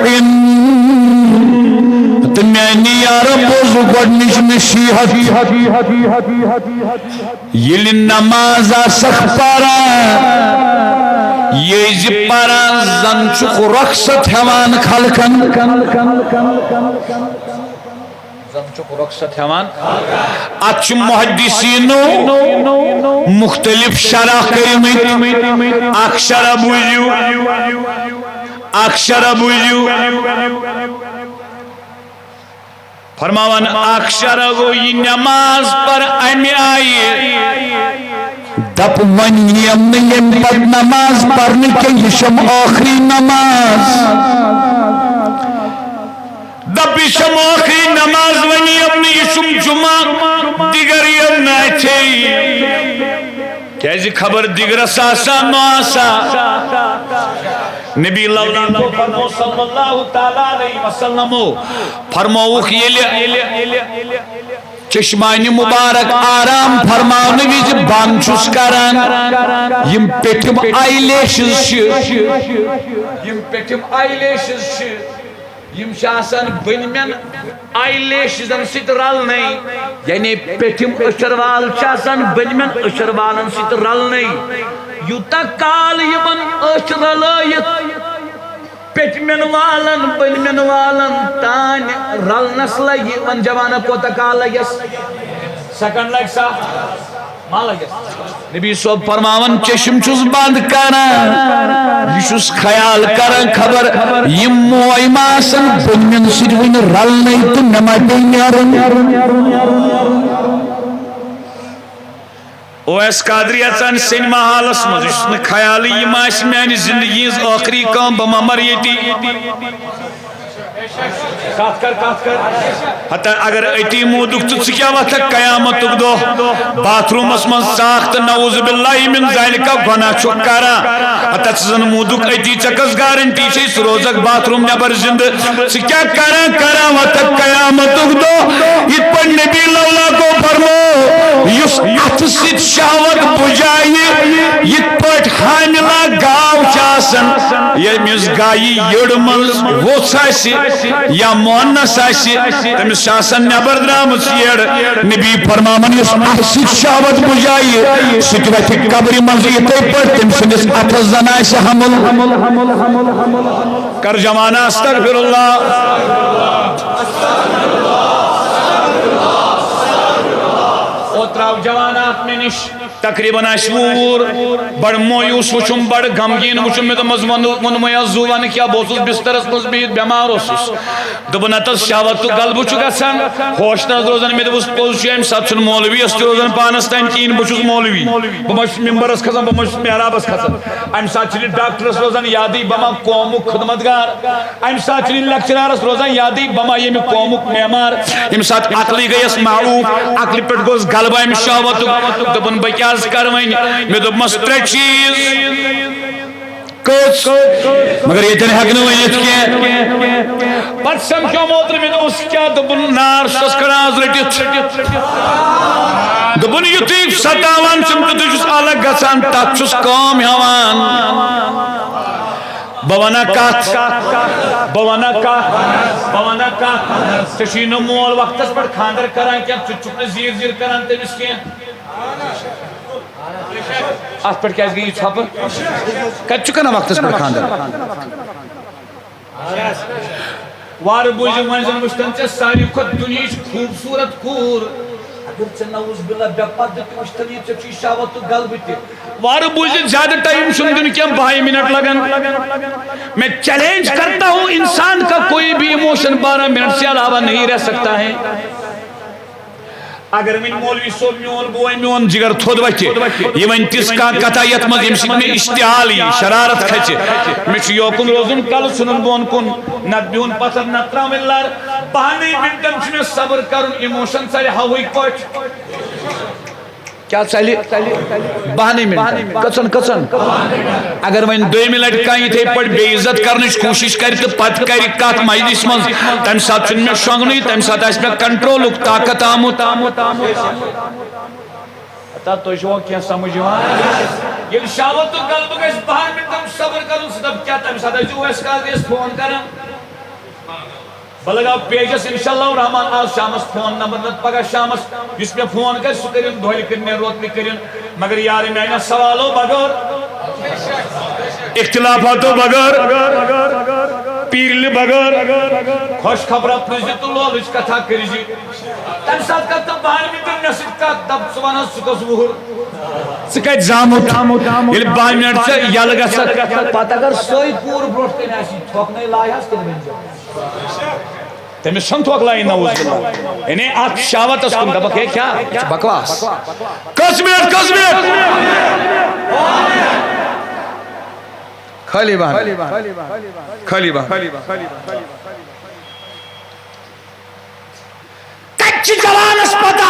تہٕ میانہِ یارٕ، بوز گۄڈٕنِچ نصیحت۔ ییٚلہِ نماز آسکھ پران، یہِ زِ پران زن چھُکھ رۄخصت ہٮ۪وان خلقن۔ زن چھُکھ رۄخصت ہٮ۪وان۔ اتھ چھِ محدثینو مختلف شرح کٔرمٕتۍ۔ اکھ شرح بوٗزِو، اکھ شرح بوٗزِو۔ فرماوان، اکھ شرح گوٚو، یہِ نماز پر امہِ آیہِ۔ دپ وۄنۍ یِم نہٕ ییٚمہِ پتہٕ نماز پرنہٕ کینٛہہ، یہِ چھم ٲخری نماز۔ دپ، یہِ چھم ٲخری نماز، وۄنۍ یِم نہٕ، یہِ چھُم جمعہ، دِگر یِم نہٕ اَتھے۔ کیازِ خبر دِگرس آسا نہٕ آسا۔ نبی لولین کو فرمو صلی اللہ تعالیٰ علیہ وسلم فرمووُکھ، ییٚلہِ چشمانِ مبارک آرام فرماونہٕ وِزِ بند چھُس کران، یِم پیٚٹھِم آی لیشز چھِ، یِم پیٚٹھِم آی لیشز چھِ، یِم چھِ آسان بٔنمٮ۪ن آی لیشزن سۭتۍ رلنے، یعنی پیٚٹھِم أچھر وال چھِ آسان بٔنمٮ۪ن أچھر والن سۭتۍ رلنے۔ یوٗتاہ کال یِمن أچھ رلٲیِتھ پیٚٹھمٮ۪ن والن بٔنمٮ۪ن والن تانۍ رلنس لگہِ، وۄنۍ جوانہ کوتاہ کال لگٮ۪س؟ سیکنڈ لگہِ سا؟ ما لگٮ۪س؟ نبی صٲب فرماوان، چشم چھُس بند کران، یہِ چھُس خیال کران، خبر یِم موے ما آسن بٔنمٮ۪ن سۭتۍ وُنہِ رلنے تہٕ مےٚ ما پیٚیہِ نیرُن۔ اویس قادری اژان سینما ہالس منٛز، یہِ چھُس نہٕ خیالٕے، یہِ ما آسہِ میانہِ زندگی ہٕنٛز ٲخری کٲم، بہٕ ما مرٕ ییٚتی۔ کتھ کر، کتھ کر۔ ہتا اگر أتی موٗدُکھ تہٕ ژٕ کیٛاہ وۄتھکھ قیامتُک دۄہ باتھ روٗمس منٛز ژاکھ تہٕ نعوذ باللہ من ذالک گۄناہ چھُکھ کران؟ ہتا ژٕ زن موٗدُکھ أتی، ژےٚ کۄس گارنٹی چھے ژٕ روزکھ باتھ روٗم نٮ۪بر زندٕ؟ ژٕ کیٛاہ کران کران وۄتھکھ قیامتُک دۄہ؟ یِتھ پٲٹھۍ نبی لولا کو فرمو، یُس اتھٕ سۭتۍ شہوت بُجایہِ، یِتھ پٲٹھۍ حاملہ گاو چھِ آسان، ییٚمِس گایہِ یٔڑ منٛز ووٚژھ آسہِ یا مونس آسہِ، تٔمِس چھِ آسان نٮ۪بر درٛامٕژ یٔڑ۔ نبی فرماوان، یُس اتھٕ سۭتۍ شہوت بُجایہِ، سُہ تہِ وتھِ قبرِ منٛز یِتھے پٲٹھۍ، تٔمۍ سٕنٛدِس اتھس زن آسہِ حمل۔ کر جوانا استغفر اللہ۔ او تراو جوانا اتھ مےٚ نِش۔ تقریباً آسہِ وُہُر۔ بڑٕ مویوٗس وُچھُم، بڑٕ غمگیٖن وُچھُم۔ مےٚ دوٚپمَس، ووٚن-، ووٚنمَے حظ زُو وَنہٕ کیٛاہ؟ بہٕ اوسُس بسترس منٛز بِہِتھ، بٮ۪مار اوسُس۔ دوٚپُن، نَتہٕ حظ شہوت تہٕ غلبہٕ چھُ گژھان، ہوش نہٕ حظ روزان۔ مےٚ دوٚپُس، پوٚز چھُ، اَمہِ ساتہٕ چھُنہٕ مولویَس تہِ روزان پانَس تام کِہیٖنۍ، بہٕ چھُس مولوی۔ بہٕ ما چھُس مِمبرَس کھسان، بہٕ ما چھُس محرابَس کھسان۔ اَمہِ ساتہٕ چھُنہٕ ڈاکٹرَس روزان یادٕے، بہٕ ما قومُک خدمت گار۔ امہِ ساتہٕ چھُ لیکچرارس روزان یادٕے، بہٕ ما ییٚمہِ قومُک معمار۔ ییٚمہِ ساتہٕ عقلٕے گٔیَس معوف، عقلہِ پٮ۪ٹھ گوٚس غلبہٕ امہِ شہوتُک۔ دوٚپُن، بہٕ کیٛاہ حظ کرٕ وۄنۍ؟ مےٚ دوٚپمَس، ترٛےٚ چیٖز۔ کٔژ؟ مگر ییٚتٮ۪ن ہٮ۪کہٕ نہٕ ؤنِتھ کینٛہہ۔ پتہٕ سمکھیوم اوترٕ، مےٚ دوٚپمَس، کیٛاہ؟ دوٚپُن، نار چھُس کڑان آز رٔٹِتھ۔ دوٚپُن، یُتھُے ستاوان چھُم تہٕ تُہۍ چھُس الگ گژھان، تتھ چھُس کٲم ہٮ۪وان۔ بہٕ وَنہ کَتھ، بہٕ وَنہ کَتھ، بہٕ وَنہ کَتھ۔ ژےٚ چھُے نہٕ مول وقتس پٮ۪ٹھ خانٛدر کران کینٛہہ، ژٕ چھُکھ نہٕ زیٖر زیٖر کران تٔمِس کینٛہہ۔ اَتھ پٮ۪ٹھ کیٛازِ گٔے یہِ ژھۄپہٕ؟ کَتہِ چھُ کران وقتس پٮ۪ٹھ خانٛدر؟ وارٕ بوٗزِو، وۄنۍ زَن وٕچھتن ژےٚ ساروی کھۄتہٕ دُنیہٕچ خوٗبصوٗرت کوٗر۔ اگر ژےٚ نعوذ باللہ بے پردٕ تہِ وٕچھتن یہِ، ژےٚ چھُے شہوت تہٕ غلبہٕ تہِ۔ وارٕ بوٗزِتھ، زیادٕ ٹائم چھُنہٕ دیُن کینٛہہ، باہے منٹ لگن۔ میں چیلنج کرتا ہوں، انسان کا کوئی بھی ایموشن بارہ منٹ سے علاوہ نہیں رہ سکتا ہے۔ اگر وۄنۍ مولوی صٲب، میون بوے، میون جگر تھوٚد وۄتھِ، یہِ وۄنۍ تِژھ کانٛہہ کتھا یتھ منٛز ییٚمہِ سۭتۍ مےٚ اشتعال یی، شرارت کھژِ، مےٚ چھُ یوکُن روزُن، کلہٕ ژھٕنُن بۄن کُن، نتہٕ بِہُن پتھر، نتہٕ ترٛاوٕنۍ لر۔ بہنٕے منٹن چھُ مےٚ صبر کرُن، ایموشن ژلہِ ہوہٕکۍ پٲٹھۍ۔ کیٛاہ ژلہِ؟ بہنٕے منٹن۔ کٔژن، کٔژن؟ اگر وۄنۍ دوٚیمہِ لٹہِ کانٛہہ یِتھے پٲٹھۍ بے عزت کرنٕچ کوٗشش کرِ تہٕ پتہٕ کرِ کتھ مجلس منٛز، تمہِ ساتہٕ چھُنہٕ مےٚ شۄنٛگنُے، تمہِ ساتہٕ آسہِ مےٚ کنٹرولُک طاقت آمُت۔ ہتا تُہۍ چھِوا کینٛہہ سمجھ یِوان؟ ییٚلہِ شہوت تہٕ غلبہٕ گژھِ بہن منٹن صبر کرُن، ژٕ دپ کیٛاہ؟ تمہِ ساتہٕ ٲسِو اَسہِ کالہٕ اَسہِ فون کران۔ بہٕ لگاو پیجس انشاءاللہ الرحمن آز شامس فون نمبر، نتہٕ پگاہ شامس یُس مےٚ فون کرِ، سُہ کٔرِن، دۄہلہِ کٔرِن یا روتلہِ کٔرِن، مگر یارٕ میانہِ سوالو بغٲر، اختلافاتو بغٲر، پیٖرلہِ بغٲر، خۄش خبرا پرٛژھزِ تہٕ لولٕچ کتھا کٔرزِ۔ تمہِ ساتہٕ کر تہٕ بہن منٹن مےٚ سۭتۍ کتھ، دپ، ژٕ ون حظ، ژٕ کۄس وُہُر؟ ژٕ کتہِ زامُت؟ ییٚلہِ بہن منٹ ژےٚ یلہٕ گژھکھ، پتہٕ اگر سۄے کوٗر برونٛٹھ کنہِ آسہِ، تھۄکھ نے لایہِ حظ، تیٚلہِ ؤنۍ زِ۔ تٔمِس چھَنہٕ تھۄکھ لایِن، نعوذ باللہ۔ یعنی اَتھ شہوتَس کُن دَپَکھ، ہے کیٛاہ؟ یہِ چھُ بکواس۔ کٔژ منٹ، کٔژ منٹ؟ خٲلی بہن۔ خٲلی بہن۔ کَتہِ چھِ جوانَس پَتہ؟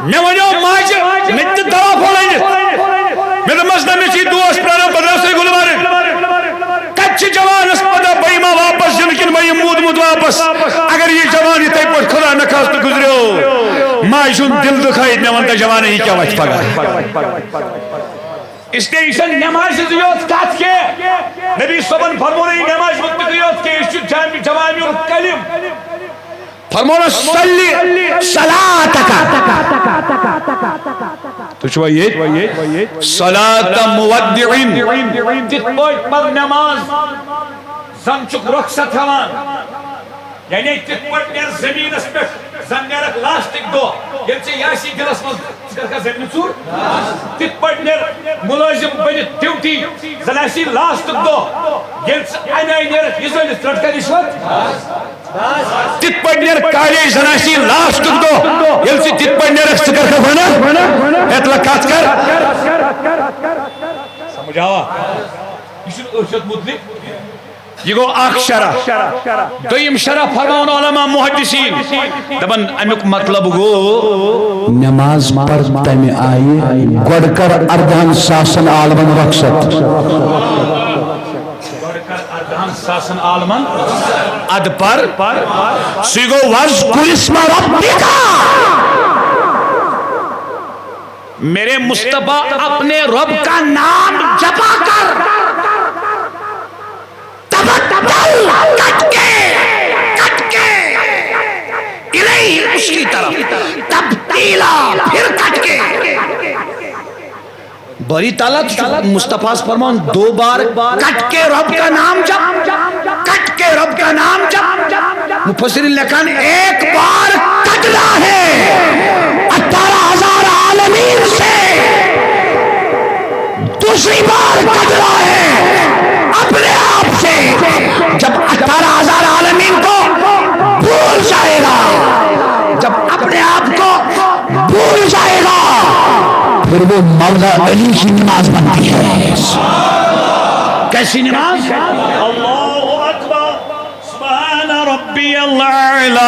مےٚ وَنیو ماجہِ، مےٚ تہِ دوا پھوٚل أنِتھ۔ مےٚ دوٚپمَس، نہ، مےٚ چھِ دوس پرٛاران، بہٕ درٛاوسَے گُلمرگ۔ کَتہِ چھِ جوانَس پَتہ، بہٕ یِما واپَس زِندٕ کِنہٕ بہٕ یِمہٕ موٗدمُت واپَس؟ اگر یہِ جوان یِتھَے پٲٹھۍ خۄدا نہ خواستہٕ گُزریو، ماجہِ ہُنٛد دِل دُکھٲیِتھ، مےٚ وَن تہٕ جوانٕے، یہِ کیٛاہ وَتھِ پَگاہ؟ اس لیے یہِ چھَنہٕ نٮ۪مازِ ہٕنٛزٕے یوت کَتھ کینٛہہ۔ نبی صٲبَن فرموو نہٕ یہِ نٮ۪مازِ مُتعلِقٕے یوت کینٛہہ، یہِ چھُ جامع، جوامع الکلم۔ فرمووُن، صلی صلاتک۔ تُہۍ چھِوا ییٚتہِ؟ صلات مودعن۔ تِتھ پٲٹھۍ پر نماز، زن چھُکھ رۄخصت ہٮ۪وان۔ یعنی تِتھ پٲٹھۍ نیر زٔمیٖنس پٮ۪ٹھ، زن نیرکھ لاسٹٕکۍ دۄہ، ییٚلہِ ژےٚ یہِ آسی دِلس منٛز، ژٕ کَرکھا زٔمیٖنَس ژوٗر؟ تِتھ پٲٹھۍ نیر مُلٲزِم بٔنِتھ ڈیوٹی، زن آسی لاسٹُک دۄہ، ییٚلہِ ژٕ اَمہِ آیہِ نیرکھ، یہِ زٲنِتھ، ژٕ رَٹکھا رِشوت؟ تِتھ پٲٹھۍ نیر کالیج، زن آسی لاسٹُک دۄہ، ییٚلہِ ژٕ تِتھ پٲٹھۍ نیرکھ، ژٕ کَرکھا وَنان؟ ہے تلہٕ کَتھ کَر۔ سمجھ آوا؟ یہِ چھُنہٕ ٲخرت مُتعلِق۔ یہِ گوٚو اکھ شرح۔ دوٚیِم شرح فرماوان علماء محدثین، دپان امیُک مطلب گوٚو، نماز پر تمہِ آیہِ، گۄڈٕ کر اردہن ساسن عالمن رۄخصت۔ گۄڈٕ کر اردہن ساسن عالمن ادٕ پر۔ سُے گوٚو، "واذکر اسم ربک"۔ میرے مصطفیٰ، اپنے رب کا نام جپا کر۔ تبتل، کٹ کے، کٹ کے، الیہ، اس کی طرف، تبتیلا، پھر کٹ کے۔ باری تعالیٰ تو مصطفیٰ فرمان، دو بار کٹ کے رب کا نام جپ، کٹ کے رب کا نام جپ۔ مفسرین لکھن، ایک بار کٹنا ہے اٹھارہ ہزار عالمین سے، دوسری بار کٹنا ہے اپنے آپ سے۔ جب اٹھارہ ہزار عالمین کو بھول جائے گا، جب اپنے آپ کو بھول جائے گا، پھر وہ مولا علی کی نماز بنتی ہے۔ کیسی نماز؟ اللہ اکبر، سبحان ربی الاعلی۔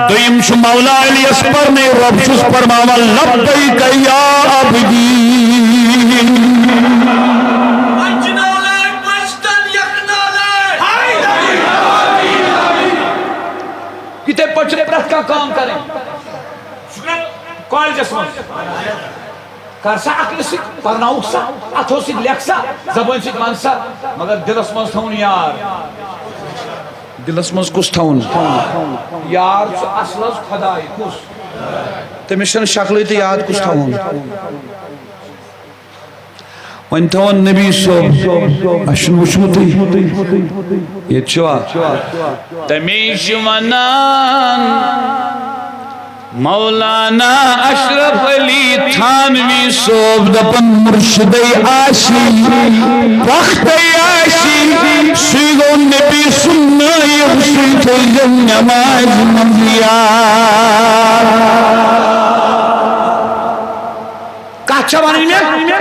دوٚیِم چھُ مولا علیس پرنے، رب چھُس فرماوان، "لبیک یا عبدی۔" یِتھے پٲٹھۍ چھِ پرٛٮ۪تھ کانٛہہ کٲم کَرٕنۍ۔ سُہ گوٚو کالجس منٛز۔ کر سا عقلہِ سۭتۍ، پرناوُکھ سا، اتھو سۭتۍ لیکھ سا، زبٲنۍ سۭتۍ ون سا، مگر دلس منٛز تھاوُن یار۔ دلس منٛز کُس تھاوُن؟ یار چھُ اصلس خداے۔ کُس؟ تٔمِس چھنہٕ شکلٕے تہٕ یاد کُس تھاوُن۔ وۄنۍ تھاوَن نبی صٲب، اَسہِ چھُنہٕ وٕچھمُتٕے۔ ییٚتہِ چھُوا؟ تَمے چھِ وَنان مولانا اشرف علی تھانوی صٲب، دَپان، مرشدے آسی، وقتے آسی، سُے گوٚو نبی سُنٛد نٲیِب، سُے تھٲیزیو نٮ۪مازِ منٛز یاد۔ کتھ چھا ونٕنۍ مےٚ؟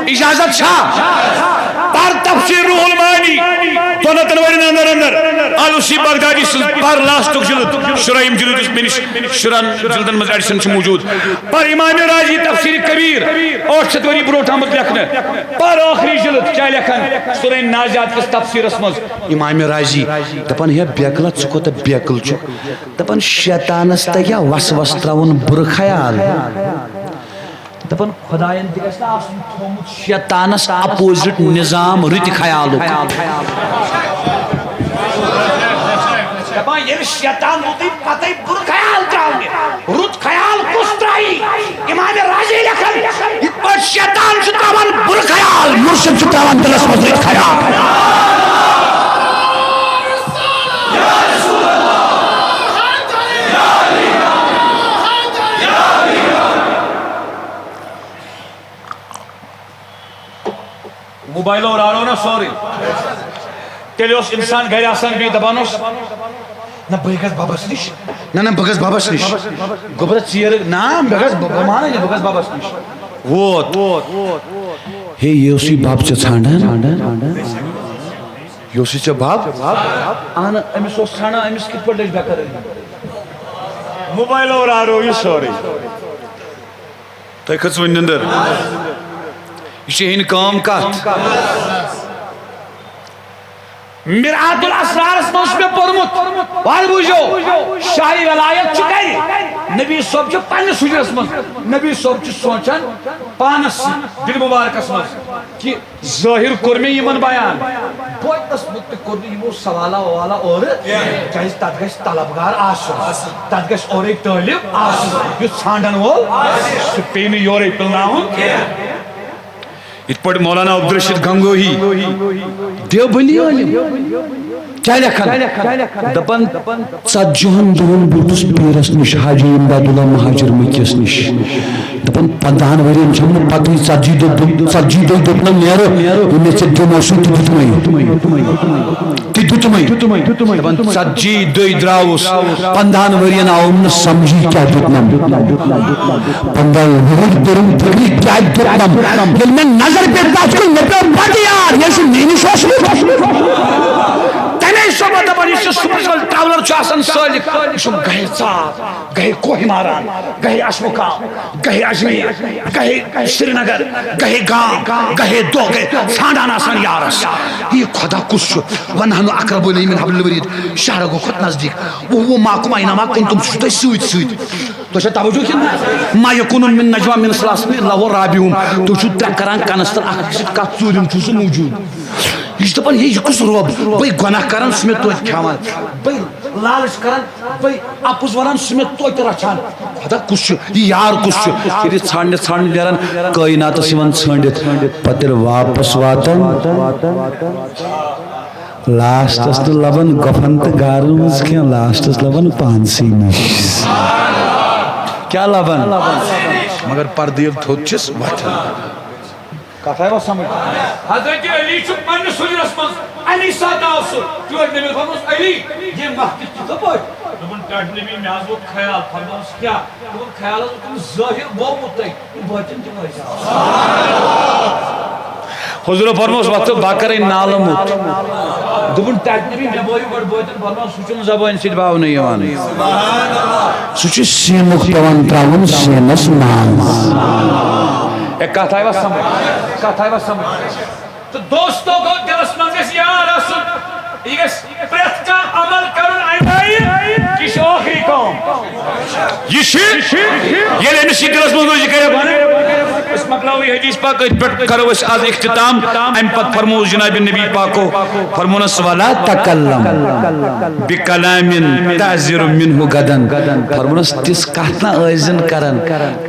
اجازت چھا؟ پر تفسیر روح المعانی، دۄن ہتن ؤرین اندر اندر، آلوسی بغدادی سٕنٛز پر لاسٹُک جلد، شُراہِم جلد یُس مےٚ نِش شُرہن جلدن منٛز ایڈیشن چھُ موجود۔ پر امام رازی تفسیر کبیر، ٲٹھ شیٚتھ ؤری برونٛٹھ آمُت لیکھنہٕ۔ پر ٲخری جلد کیٛاہ لیکھان؟ سورہ نازعات کِس تفسیرس منٛز۔ امام رازی دپان، ہے بیکلا، ژٕ کوٗتاہ بیکل چھُکھ۔ دپان، شیطانس تگیا وسوس تراوُن بُرٕ خیال۔ دپان، خداین تہِ گژھِ نہٕ آسُن تھوٚومُت شیطانس اپوزٹ نظام رٕتہِ خیالُک۔ دپان، ییٚلہِ شیطان رُتُے پتے بُرٕ خیال تراونہِ، رُت خیال کُس ترایی؟ امام رازی لیکھان، یِتھ پٲٹھۍ شیطان چھُ تراوان بُرٕ خیال، مرشد چھُ تراوان دلس منٛز رٕتۍ خیال۔ موبایلو راڑو نا سورُے۔ تیٚلہِ اوس انسان گرِ آسان، بیٚیہِ دپان اوس، "نہ، بہٕ گژھٕ ببس نِش۔ نہ، نہ، بہٕ گژھٕ ببس نِش۔ گوٚبرا ژیر، نہ، بہٕ گژھٕ، بہٕ، بہٕ مانَے نہٕ، بہٕ گژھٕ ببس نِش۔" ووت۔ ہے، یہِ اوسُے بب ژےٚ ژھانڈان؟ یہِ اوسُے ژےٚ بب؟ اہن، أمِس اوس ژھانڈان، أمِس کِتھ پٲٹھۍ لٔج بے قرٲری؟ موبایلو راڑو یہِ سورُے۔ تۄہہِ کھٔژوٕ نِندٕر؟ یہِ چھِ ہیٚنۍ کٲم کتھ؟ مرآت الاسرارس منٛز چھُ مےٚ پوٚرمُت۔ وَلہٕ بوٗزِو، شاہی ولایت چھُ گرِ۔ نبی صٲب چھُ پننِس حُجرس منٛز۔ نبی صٲب چھُ سونٛچان پانس دِلہِ مُبارکس منٛز کہِ ظٲہِر کوٚر مےٚ یِمن بیان۔ بوتلس مُتعلق کوٚر نہٕ یِمو سوالا ووالا اورٕ، کیٛازِ تتھ گژھِ طلبگار آسُن، تتھ گژھِ اورَے طٲلب آسُن، یُس ژھانڈن وول، سُہ پیٚیہِ نہٕ یورَے پِلناوُن۔ یِتھ پٲٹھۍ مولانا عبدالرشید گنگوہی، دیوبندی عٲلِم، کیٛاہ لیکھان؟ دپان، ژتجی ہن دۄہن بیوٗٹھُس پیٖرس نِش، حاجی امداد اللہ مہاجر مکیس نِش۔ دپان، پندہن ؤرین چھم نہٕ پتہٕے، ژتجی دۄہ دوٚپ، ژتجی دۄہ دوٚپنم نیرٕ، یہِ مےٚ ژےٚ دیُن اوسُے تہِ دیُتمَے۔ تہِ دیُتمَے۔ دپان، ژتجی دۄہہِ درٛاوُس، پندہن ؤرین آوُم نہٕ سمجھی کیٛاہ دیُتنم۔ پندہ وُہُر دوٚرُم فِکرِ کیٛاہ دیُتنم۔ ییٚلہِ مےٚ نظر پیٚیہِ تتھ کُن، مےٚ پیوٚو پتہٕ یاد، ییٚلہِ سُہ مےٚ نِش اوسمُت۔ آسان سٲلِک، یہِ چھُم گاہے ژاپ، گاہے کوہہِ ماران، گاہے اشمُقام، گاہے اجمیر، گاہے سرینگر، گاہے گام، گاہے دۄہ، گاہے ژھانٛڈان آسان یارس۔ یہِ خۄدا کُس چھُ؟ ونحن اقرب الیہ من حبل الورید۔ شہرہ گوٚو کھۄتہٕ نزدیٖک۔ وہو معکم اینما کنتم، سُہ چھُ تۄہہِ سۭتۍ سۭتۍ۔ تۄہہِ چھا توجہ کِنہٕ نہ؟ ما یکون من نجوی من ثلاثۃ الا هو رابعهم۔ تُہۍ چھِو ترٛےٚ کران کنس تل، اکھ أکِس سۭتۍ کتھ، ژوٗرِم چھُ سُہ موجود۔ یہِ چھُ دپان، ہے، یہِ کُس رۄب؟ بٔے گۄناہ کران، سُہ چھُ مےٚ توتہِ کھٮ۪وان۔ بٔے لالچ کران، بٔے اپُز ونان، سُہ چھُ مےٚ توتہِ رچھان۔ خۄدا کُس چھُ؟ یہِ یار کُس چھُ؟ ییٚلہِ ژھانڈنہِ ژھانڈنہِ نیران، کٲیناتس یِوان ژھٲنڈِتھ، پتہٕ ییٚلہِ واپس واتان، لاسٹس نہٕ لبان گۄپھن تہٕ گارن منٛز کینٛہہ، لاسٹس لبان پانسٕے نِش۔ کیٛاہ لبان؟ مگر پردٕ ییٚلہِ تھوٚد چھِس وۄتھان۔ کتھ آیوا سمجھ؟ حضرت علی چھُ پننِس حجرس منٛز، امی ساتہٕ آو سُہ۔ ٹٲٹھۍ نبی فرموس، علی، یہ مکھ کِتھ کٔنۍ پٲٹھۍ؟ دوٚپُن، ٹٲٹھۍ نبی، مےٚ حظ ووت خیال۔ فرموس، کیٛاہ؟ دوٚپُن، خیال حظ اوس تٔمِس ظٲہِر گوٚمُت تۄہہِ، یہِ باطن تہِ ٲسۍ۔ حضور فرموس، وۄتھٕ، بہٕ کرے نالہٕ موٚت۔ دوٚپُن، ٹٲٹھۍ نبی، مےٚ بٲیِو گۄڈٕ باطن۔ فرموس، سُہ چھُنہٕ زبٲنۍ سۭتۍ باونہٕ یِوان۔ سُہ چھُ سیٖنُک پٮ۪وان ترٛاوُن سیٖنَس منٛز۔ اے، کتھ آیوا سمجھ؟ کتھ آیوا سمجھ؟ تہٕ دوستو گوٚو دِلس منٛز گژھِ یار آسُن، یہِ گژھِ پرٛٮ۪تھ کانٛہہ عمل کرُن اَمہِ آیہِ، یہِ چھِ ٲخری کٲم۔ یہِ چھِ، ییٚلہِ أمِس یہِ دِلس منٛز روزِ، یہِ کرِ عمل۔ أسۍ مۄکلاوو یہِ حدیث پاک، أتھۍ پٮ۪ٹھ کرو أسۍ آز اختتام۔ اَمہِ پتہٕ فرموو جناب نبی پاکو، فرمونس، ولا تکلم بکلام تعذر منہ غدا۔ فرمونس، تِژھ کتھ نہ ٲسۍ زن کران،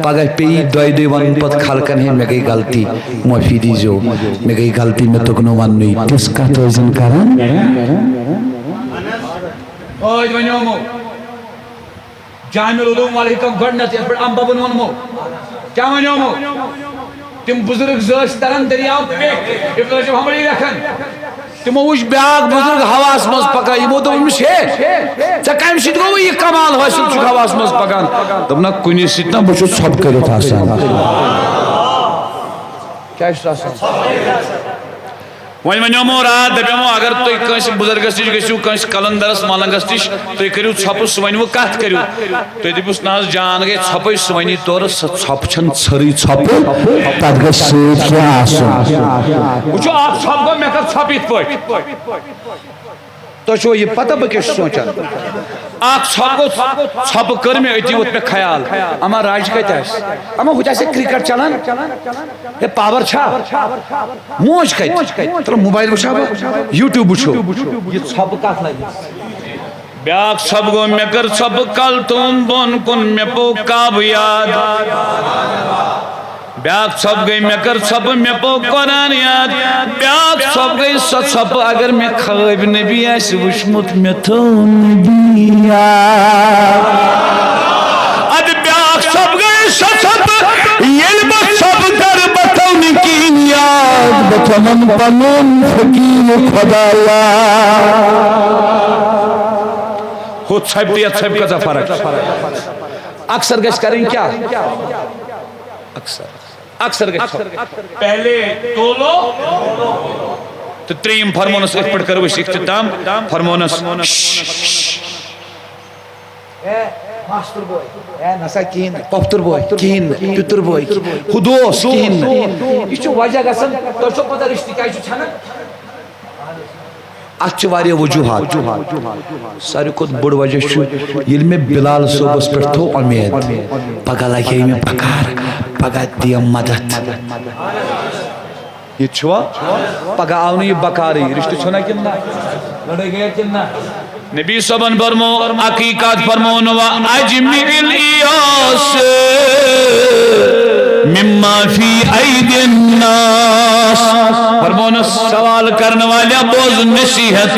پگاہ پیٚیہِ دۄیہِ دۄہہِ ونُن پتہٕ خلقن، ہے، مےٚ گٔے غلطی، معٲفی دیٖزیو، مےٚ گٔے غلطی، مےٚ توٚگ نہٕ وننُے۔ تِژھ کتھ ٲسۍ زن کران۔ ٲدۍ ونیومو۔ جامع العلوم والحکم گۄڈٕنیتھ، یتھ پٮ۪ٹھ امبابن ووٚنمو۔ کیٛاہ ونیومو؟ تِم بزرگ زٕ ٲسۍ تران دٔریاو پٮ۪ٹھ، ابن رجب حنبلی لیکھان۔ تِمو وٕچھ بیٛاکھ بزرگ ہوہس منٛز پکان، یِمو دوٚپ أمِس، ہے، ژےٚ کمہِ سۭتۍ گوٚو یہِ کمال حٲصِل، چھُکھ ہوہس منٛز پکان؟ دوٚپنکھ، کُنی سۭتۍ نہ، بہٕ چھُس ژھۄپہٕ کٔرِتھ آسان۔ کیٛاہ چھُس آسان؟ وۄنۍ ونیومو راتھ، دپیومو، اگر تُہۍ کٲنٛسہِ بُزرگس نِش گٔژھِو، کٲنٛسہِ قلندرس ملنگس نِش، تُہۍ کٔرِو ژھۄپہٕ، سُہ ونوٕ کتھ کٔرِو۔ تُہۍ دٔپِوس، نہ حظ، جان گٔے ژھۄپٕے، سُہ ونی تورٕ، سۄ ژھۄپہٕ چھنہٕ ژھٔرٕے ژھۄپہٕ، تتھ گژھِ سۭتۍ کینٛہہ آسُن۔ وٕچھو، اکھ ژھۄپہٕ گوٚو، مےٚ کٔر ژھۄپہٕ یِتھ پٲٹھۍ۔ تۄہہِ چھُوا یہِ پتہ بہٕ کیٛاہ چھُس سونٛچان؟ اکھ ژھۄپہٕ گوٚو، ژھۄپہٕ کٔر مےٚ، أتی ووت مےٚ خیال، اما راج کتہِ آسہِ؟ اما ہُتہِ آسہِ کرکٹ چلان، ہے، پاور چھا؟ موج کتہِ؟ چلو، موبایل وٕچھا بہٕ، یوٗٹیوب وٕچھو۔ یہِ ژھۄپہٕ کتھ لگہِ؟ بیٛاکھ ژھۄپہٕ گوٚو، مےٚ کٔر ژھۄپہٕ کلہٕ تُم بۄن کُن، مےٚ پیوٚو کعبہٕ یاد۔ بیٛاکھ ژھۄپہٕ گٔے، مےٚ کٔر ژھۄپہٕ، مےٚ پیوٚو قرآن یاد۔ بیٛاکھ ژھۄپہٕ گٔے سۄ ژھۄپہٕ، اگر مےٚ خوٲبۍ نبی آسہِ وٕچھمُت، مےٚ تھوٚو نبی یاد۔ اَدٕ بیٛاکھ ژھۄپہٕ گٔے سۄ ژھۄپہٕ، ییٚلہِ بہٕ ژھۄپہٕ کَرٕ، بہٕ تھاوٕ نہٕ کِہیٖنۍ یاد، بہٕ تھاوَن پَنُن فقیٖر خۄدا یاد۔ ہُہ ژھۄپہِ تہٕ یَتھ ژھۄپہِ کۭژاہ فرق چھِ؟ اکثر گژھِ کَرٕنۍ کیٛاہ؟ اکثر، اکثر گژھِ ژھۄپہٕ۔ پہلے تولو۔ تہٕ ترٛیٚیِم فرمونَس، أتھۍ پٮ۪ٹھ کَرو أسۍ اختتام، فرمونَس، شش، شش۔ اے ماسٹر بوے، اے نسا کِہیٖنۍ نہٕ، پۄپھتٕر بوے، کِہیٖنۍ نہٕ، پیٚتٕر بوے، ہُہ دوس، کِہیٖنۍ نہٕ۔ یہِ چھُ وجہ گژھان، تۄہہِ چھو پتہ رِشتہٕ کیٛازِ چھُ ژھٮ۪نان؟ اَتھ چھِ واریاہ وجوٗہات۔ ساروی کھۄتہٕ بوٚڑ وجہ چھُ، ییٚلہِ مےٚ بلال صٲبَس پٮ۪ٹھ تھوٚو اُمید، پگاہ لگہِ ہے مےٚ بکار، پگاہ دِیَم مدد۔ یہِ تہِ چھُوا؟ پگاہ آو نہٕ یہِ بکارٕے، رِشتہٕ چھُنہ کِنہٕ نہ؟ لڑٲے گٔیہ کِنہٕ نہ؟ نبی صٲبن فرمو، حقیقت فرمون، و اجمع الیاس مما فی ایدی الناس۔ فرمونس، سوال کرن والیا، بوز نصیحت۔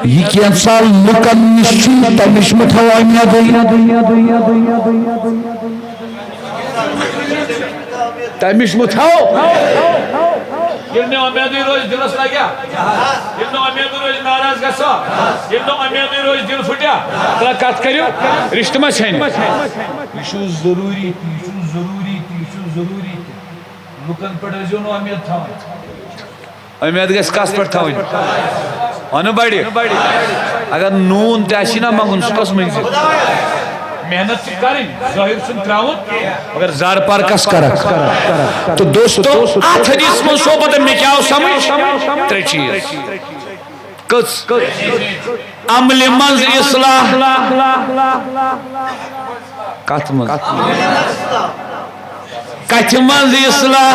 یہ کینژھا لوکن نش چھ، تمش مہ تھاو امیدے۔ تمش مہ تھاو۔ ییٚلہِ نہٕ اُمیدٕے روزِ، دِلس لگیا؟ ییٚلہِ نہٕ اُمیدٕے روزِ، ناراض گژھا؟ ییٚلہِ نہٕ اُمیدٕے روزِ، دِل پھٹیا؟ تیٚلہِ کتھ کٔرِو، رشتہٕ ما ژھیٚنہِ؟ یہِ چھُ ضروٗری تہِ، یہِ چھُ ضروٗری تہِ، یہِ چھُ ضروٗری تہِ۔ لُکن پٮ۪ٹھ ٲسۍزیو نہٕ اُمید تھاوان۔ اُمید گژھِ کس پٮ۪ٹھ تھاوٕنۍ؟ ونہٕ بڑِ۔ اگر نوٗن تہِ آسی نا منٛگُن، سُہ کس مٔنٛزِ؟ محنت چھِ کرٕنۍ، ظٲہِر چھُنہٕ ترٛاوُن۔ مگر زارٕ پار کس کرکھ؟ تہٕ دوستو، اتھ حدیث منٛز چھو پتہ مےٚ کیٛاہ آو سمجھ؟ ترٛےٚ چیٖز۔ کٔژ؟ عملہِ منٛز اصلاح۔ کتھ منٛز؟ کتھِ منٛز اصلاح؟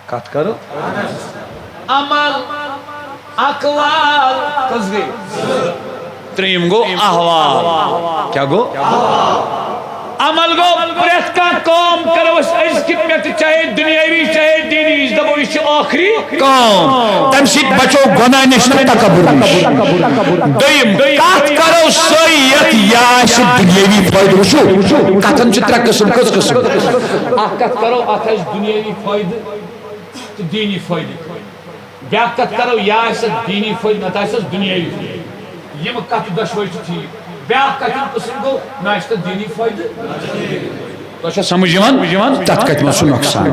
کتھ کرو؟ عمل، اقوال، کٔژ گٔے؟ ترٛیٚیِم گوٚو احوال۔ کیٛاہ گوٚو؟ عمل گوٚو، پرٛٮ۪تھ کانٛہہ کٲم کرو أسۍ أزکہِ پٮ۪ٹھٕ، چاہے دُنیاوی، چاہے دینی، أسۍ دَپو، یہِ چھِ ٲخری۔ کٲم۔ تَمہِ سۭتۍ بچو گۄناہ نِش تہٕ تکبر نِش۔ دوٚیِم، کَتھ کرو سۄے یَتھ یہِ آسہِ دُنیٲوی فٲیدٕ۔ وٕچھِو، کَتھَن چھِ ترٛےٚ قٕسٕم۔ کٔژ قٕسٕم؟ اَکھ کَتھ کرو، اَتھ آسہِ دُنیٲوی فٲیدٕ تہٕ دیٖنی فٲیدٕ۔ بیٛاکھ کَتھ کَرو، یا آسٮ۪س دیٖنی فٲیدٕ، نَتہٕ آسٮ۪س دُنیٲوی فٲیدٕ۔ یِم کَتھٕ دۄشوَے چھِ ٹھیٖک۔ بیٛاکھ کَتھ چھُنہٕ قٕسٕم گوٚو، نہ آسہِ تَتھ دیٖنی فٲیدٕ، تۄہہِ چھا سَمٕجھ یِوان؟ تَتھ کَتھِ منٛز چھُ نۄقصان۔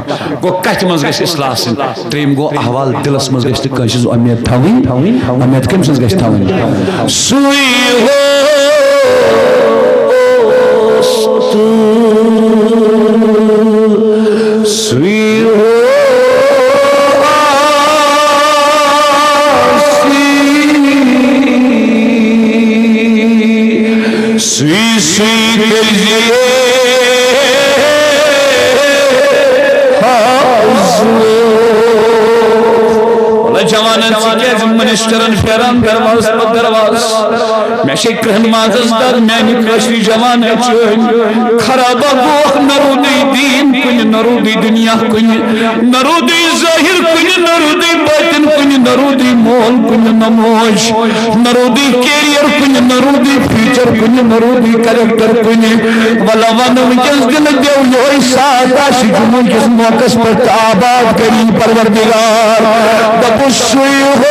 گوٚو کَتھِ منٛز گژھِ اصلاح آسٕنۍ؟ ترٛیٚیِم گوٚو احوال، دِلَس منٛز گژھِ نہٕ کٲنٛسہِ ہٕنٛز اُمید تھاوٕنۍ۔ اُمید کٔمۍ سٕنٛز گژھِ تھاوٕنۍ؟ سُے ہو سُے ہو آسی، سُے سُے کٔرزِ حاضر۔ وَلہٕ جوانن، ژٕ کیازِ مٔنِسٹرن پھیران دروازٕ پتہٕ دروازٕ؟ مےٚ چھے کرٛہن مازس دگ، میانہِ کٲشرِ جوانہ چٲنۍ۔ خرابہ گوکھ، نہ روٗدُے دیٖن کُنہِ، نہ روٗدُے دُنیا کُنہِ، نہ روٗدُے ظٲہِر کُنہِ، نہ روٗدُے باطِن کُنہِ، نہ روٗدُے مول کُنہِ، نہ موج، نہ روٗدُے کیریئر کُنہِ، نہ روٗدُے فیوچر کُنہِ، نہ روٗدُے کریکٹر کُنہِ۔ وَلہٕ وَن وٕنکیٚس دِلہٕ دیو یِہوٚے ساتھ آسہِ جمعہ کِس موقعس پٮ۪ٹھ تہٕ آباد کٔرِن پروردگار۔ دَپُس سُے ہوس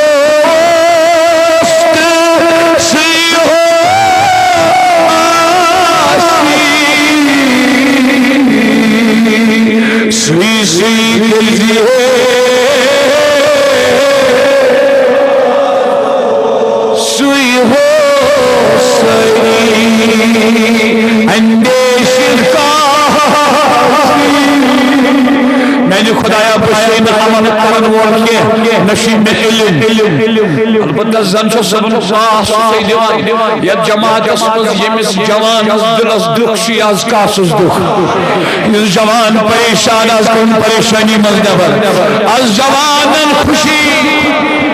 تہٕ سُے ہو آسی، سُے سُے کٔرزِ ہے سُے ہو سٲری اندیشہِ کافی۔ میانہِ خدایا، بہٕ چھُسے نہٕ عمل کرن وول کینٛہہ، نہ چھُے مےٚ علم۔ البتہ زن چھُ صبن واس سُے دِوان یتھ جماعتس منٛز ییٚمِس جوانس دِلس دُکھ چھُ، از کاسُس دُکھ۔ یُس جوان پریشان، از کم پریشانی منٛز نٮ۪بر۔ از جوانن خوشی،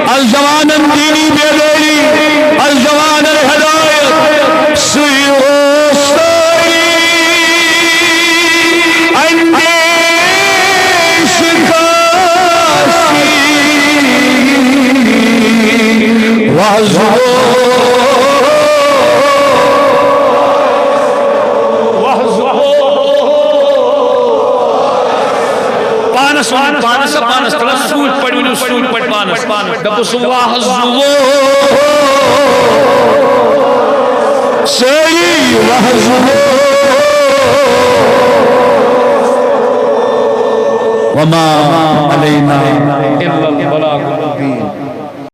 از جوانن دینی بیدٲری، از جوانن ہدایت، سُے اوس سٲری اندیش کافی۔ وعظ گو، وعظ گو۔ پانس ؤنِو، پانس، پانس، ترٛس سوٗنٛچ پٲٹھۍ ؤنِو، سوٗنٛچ پٲٹھۍ پانس۔ دَپُس وعظ گو، سٲری وعظ گو۔ وما علینا الا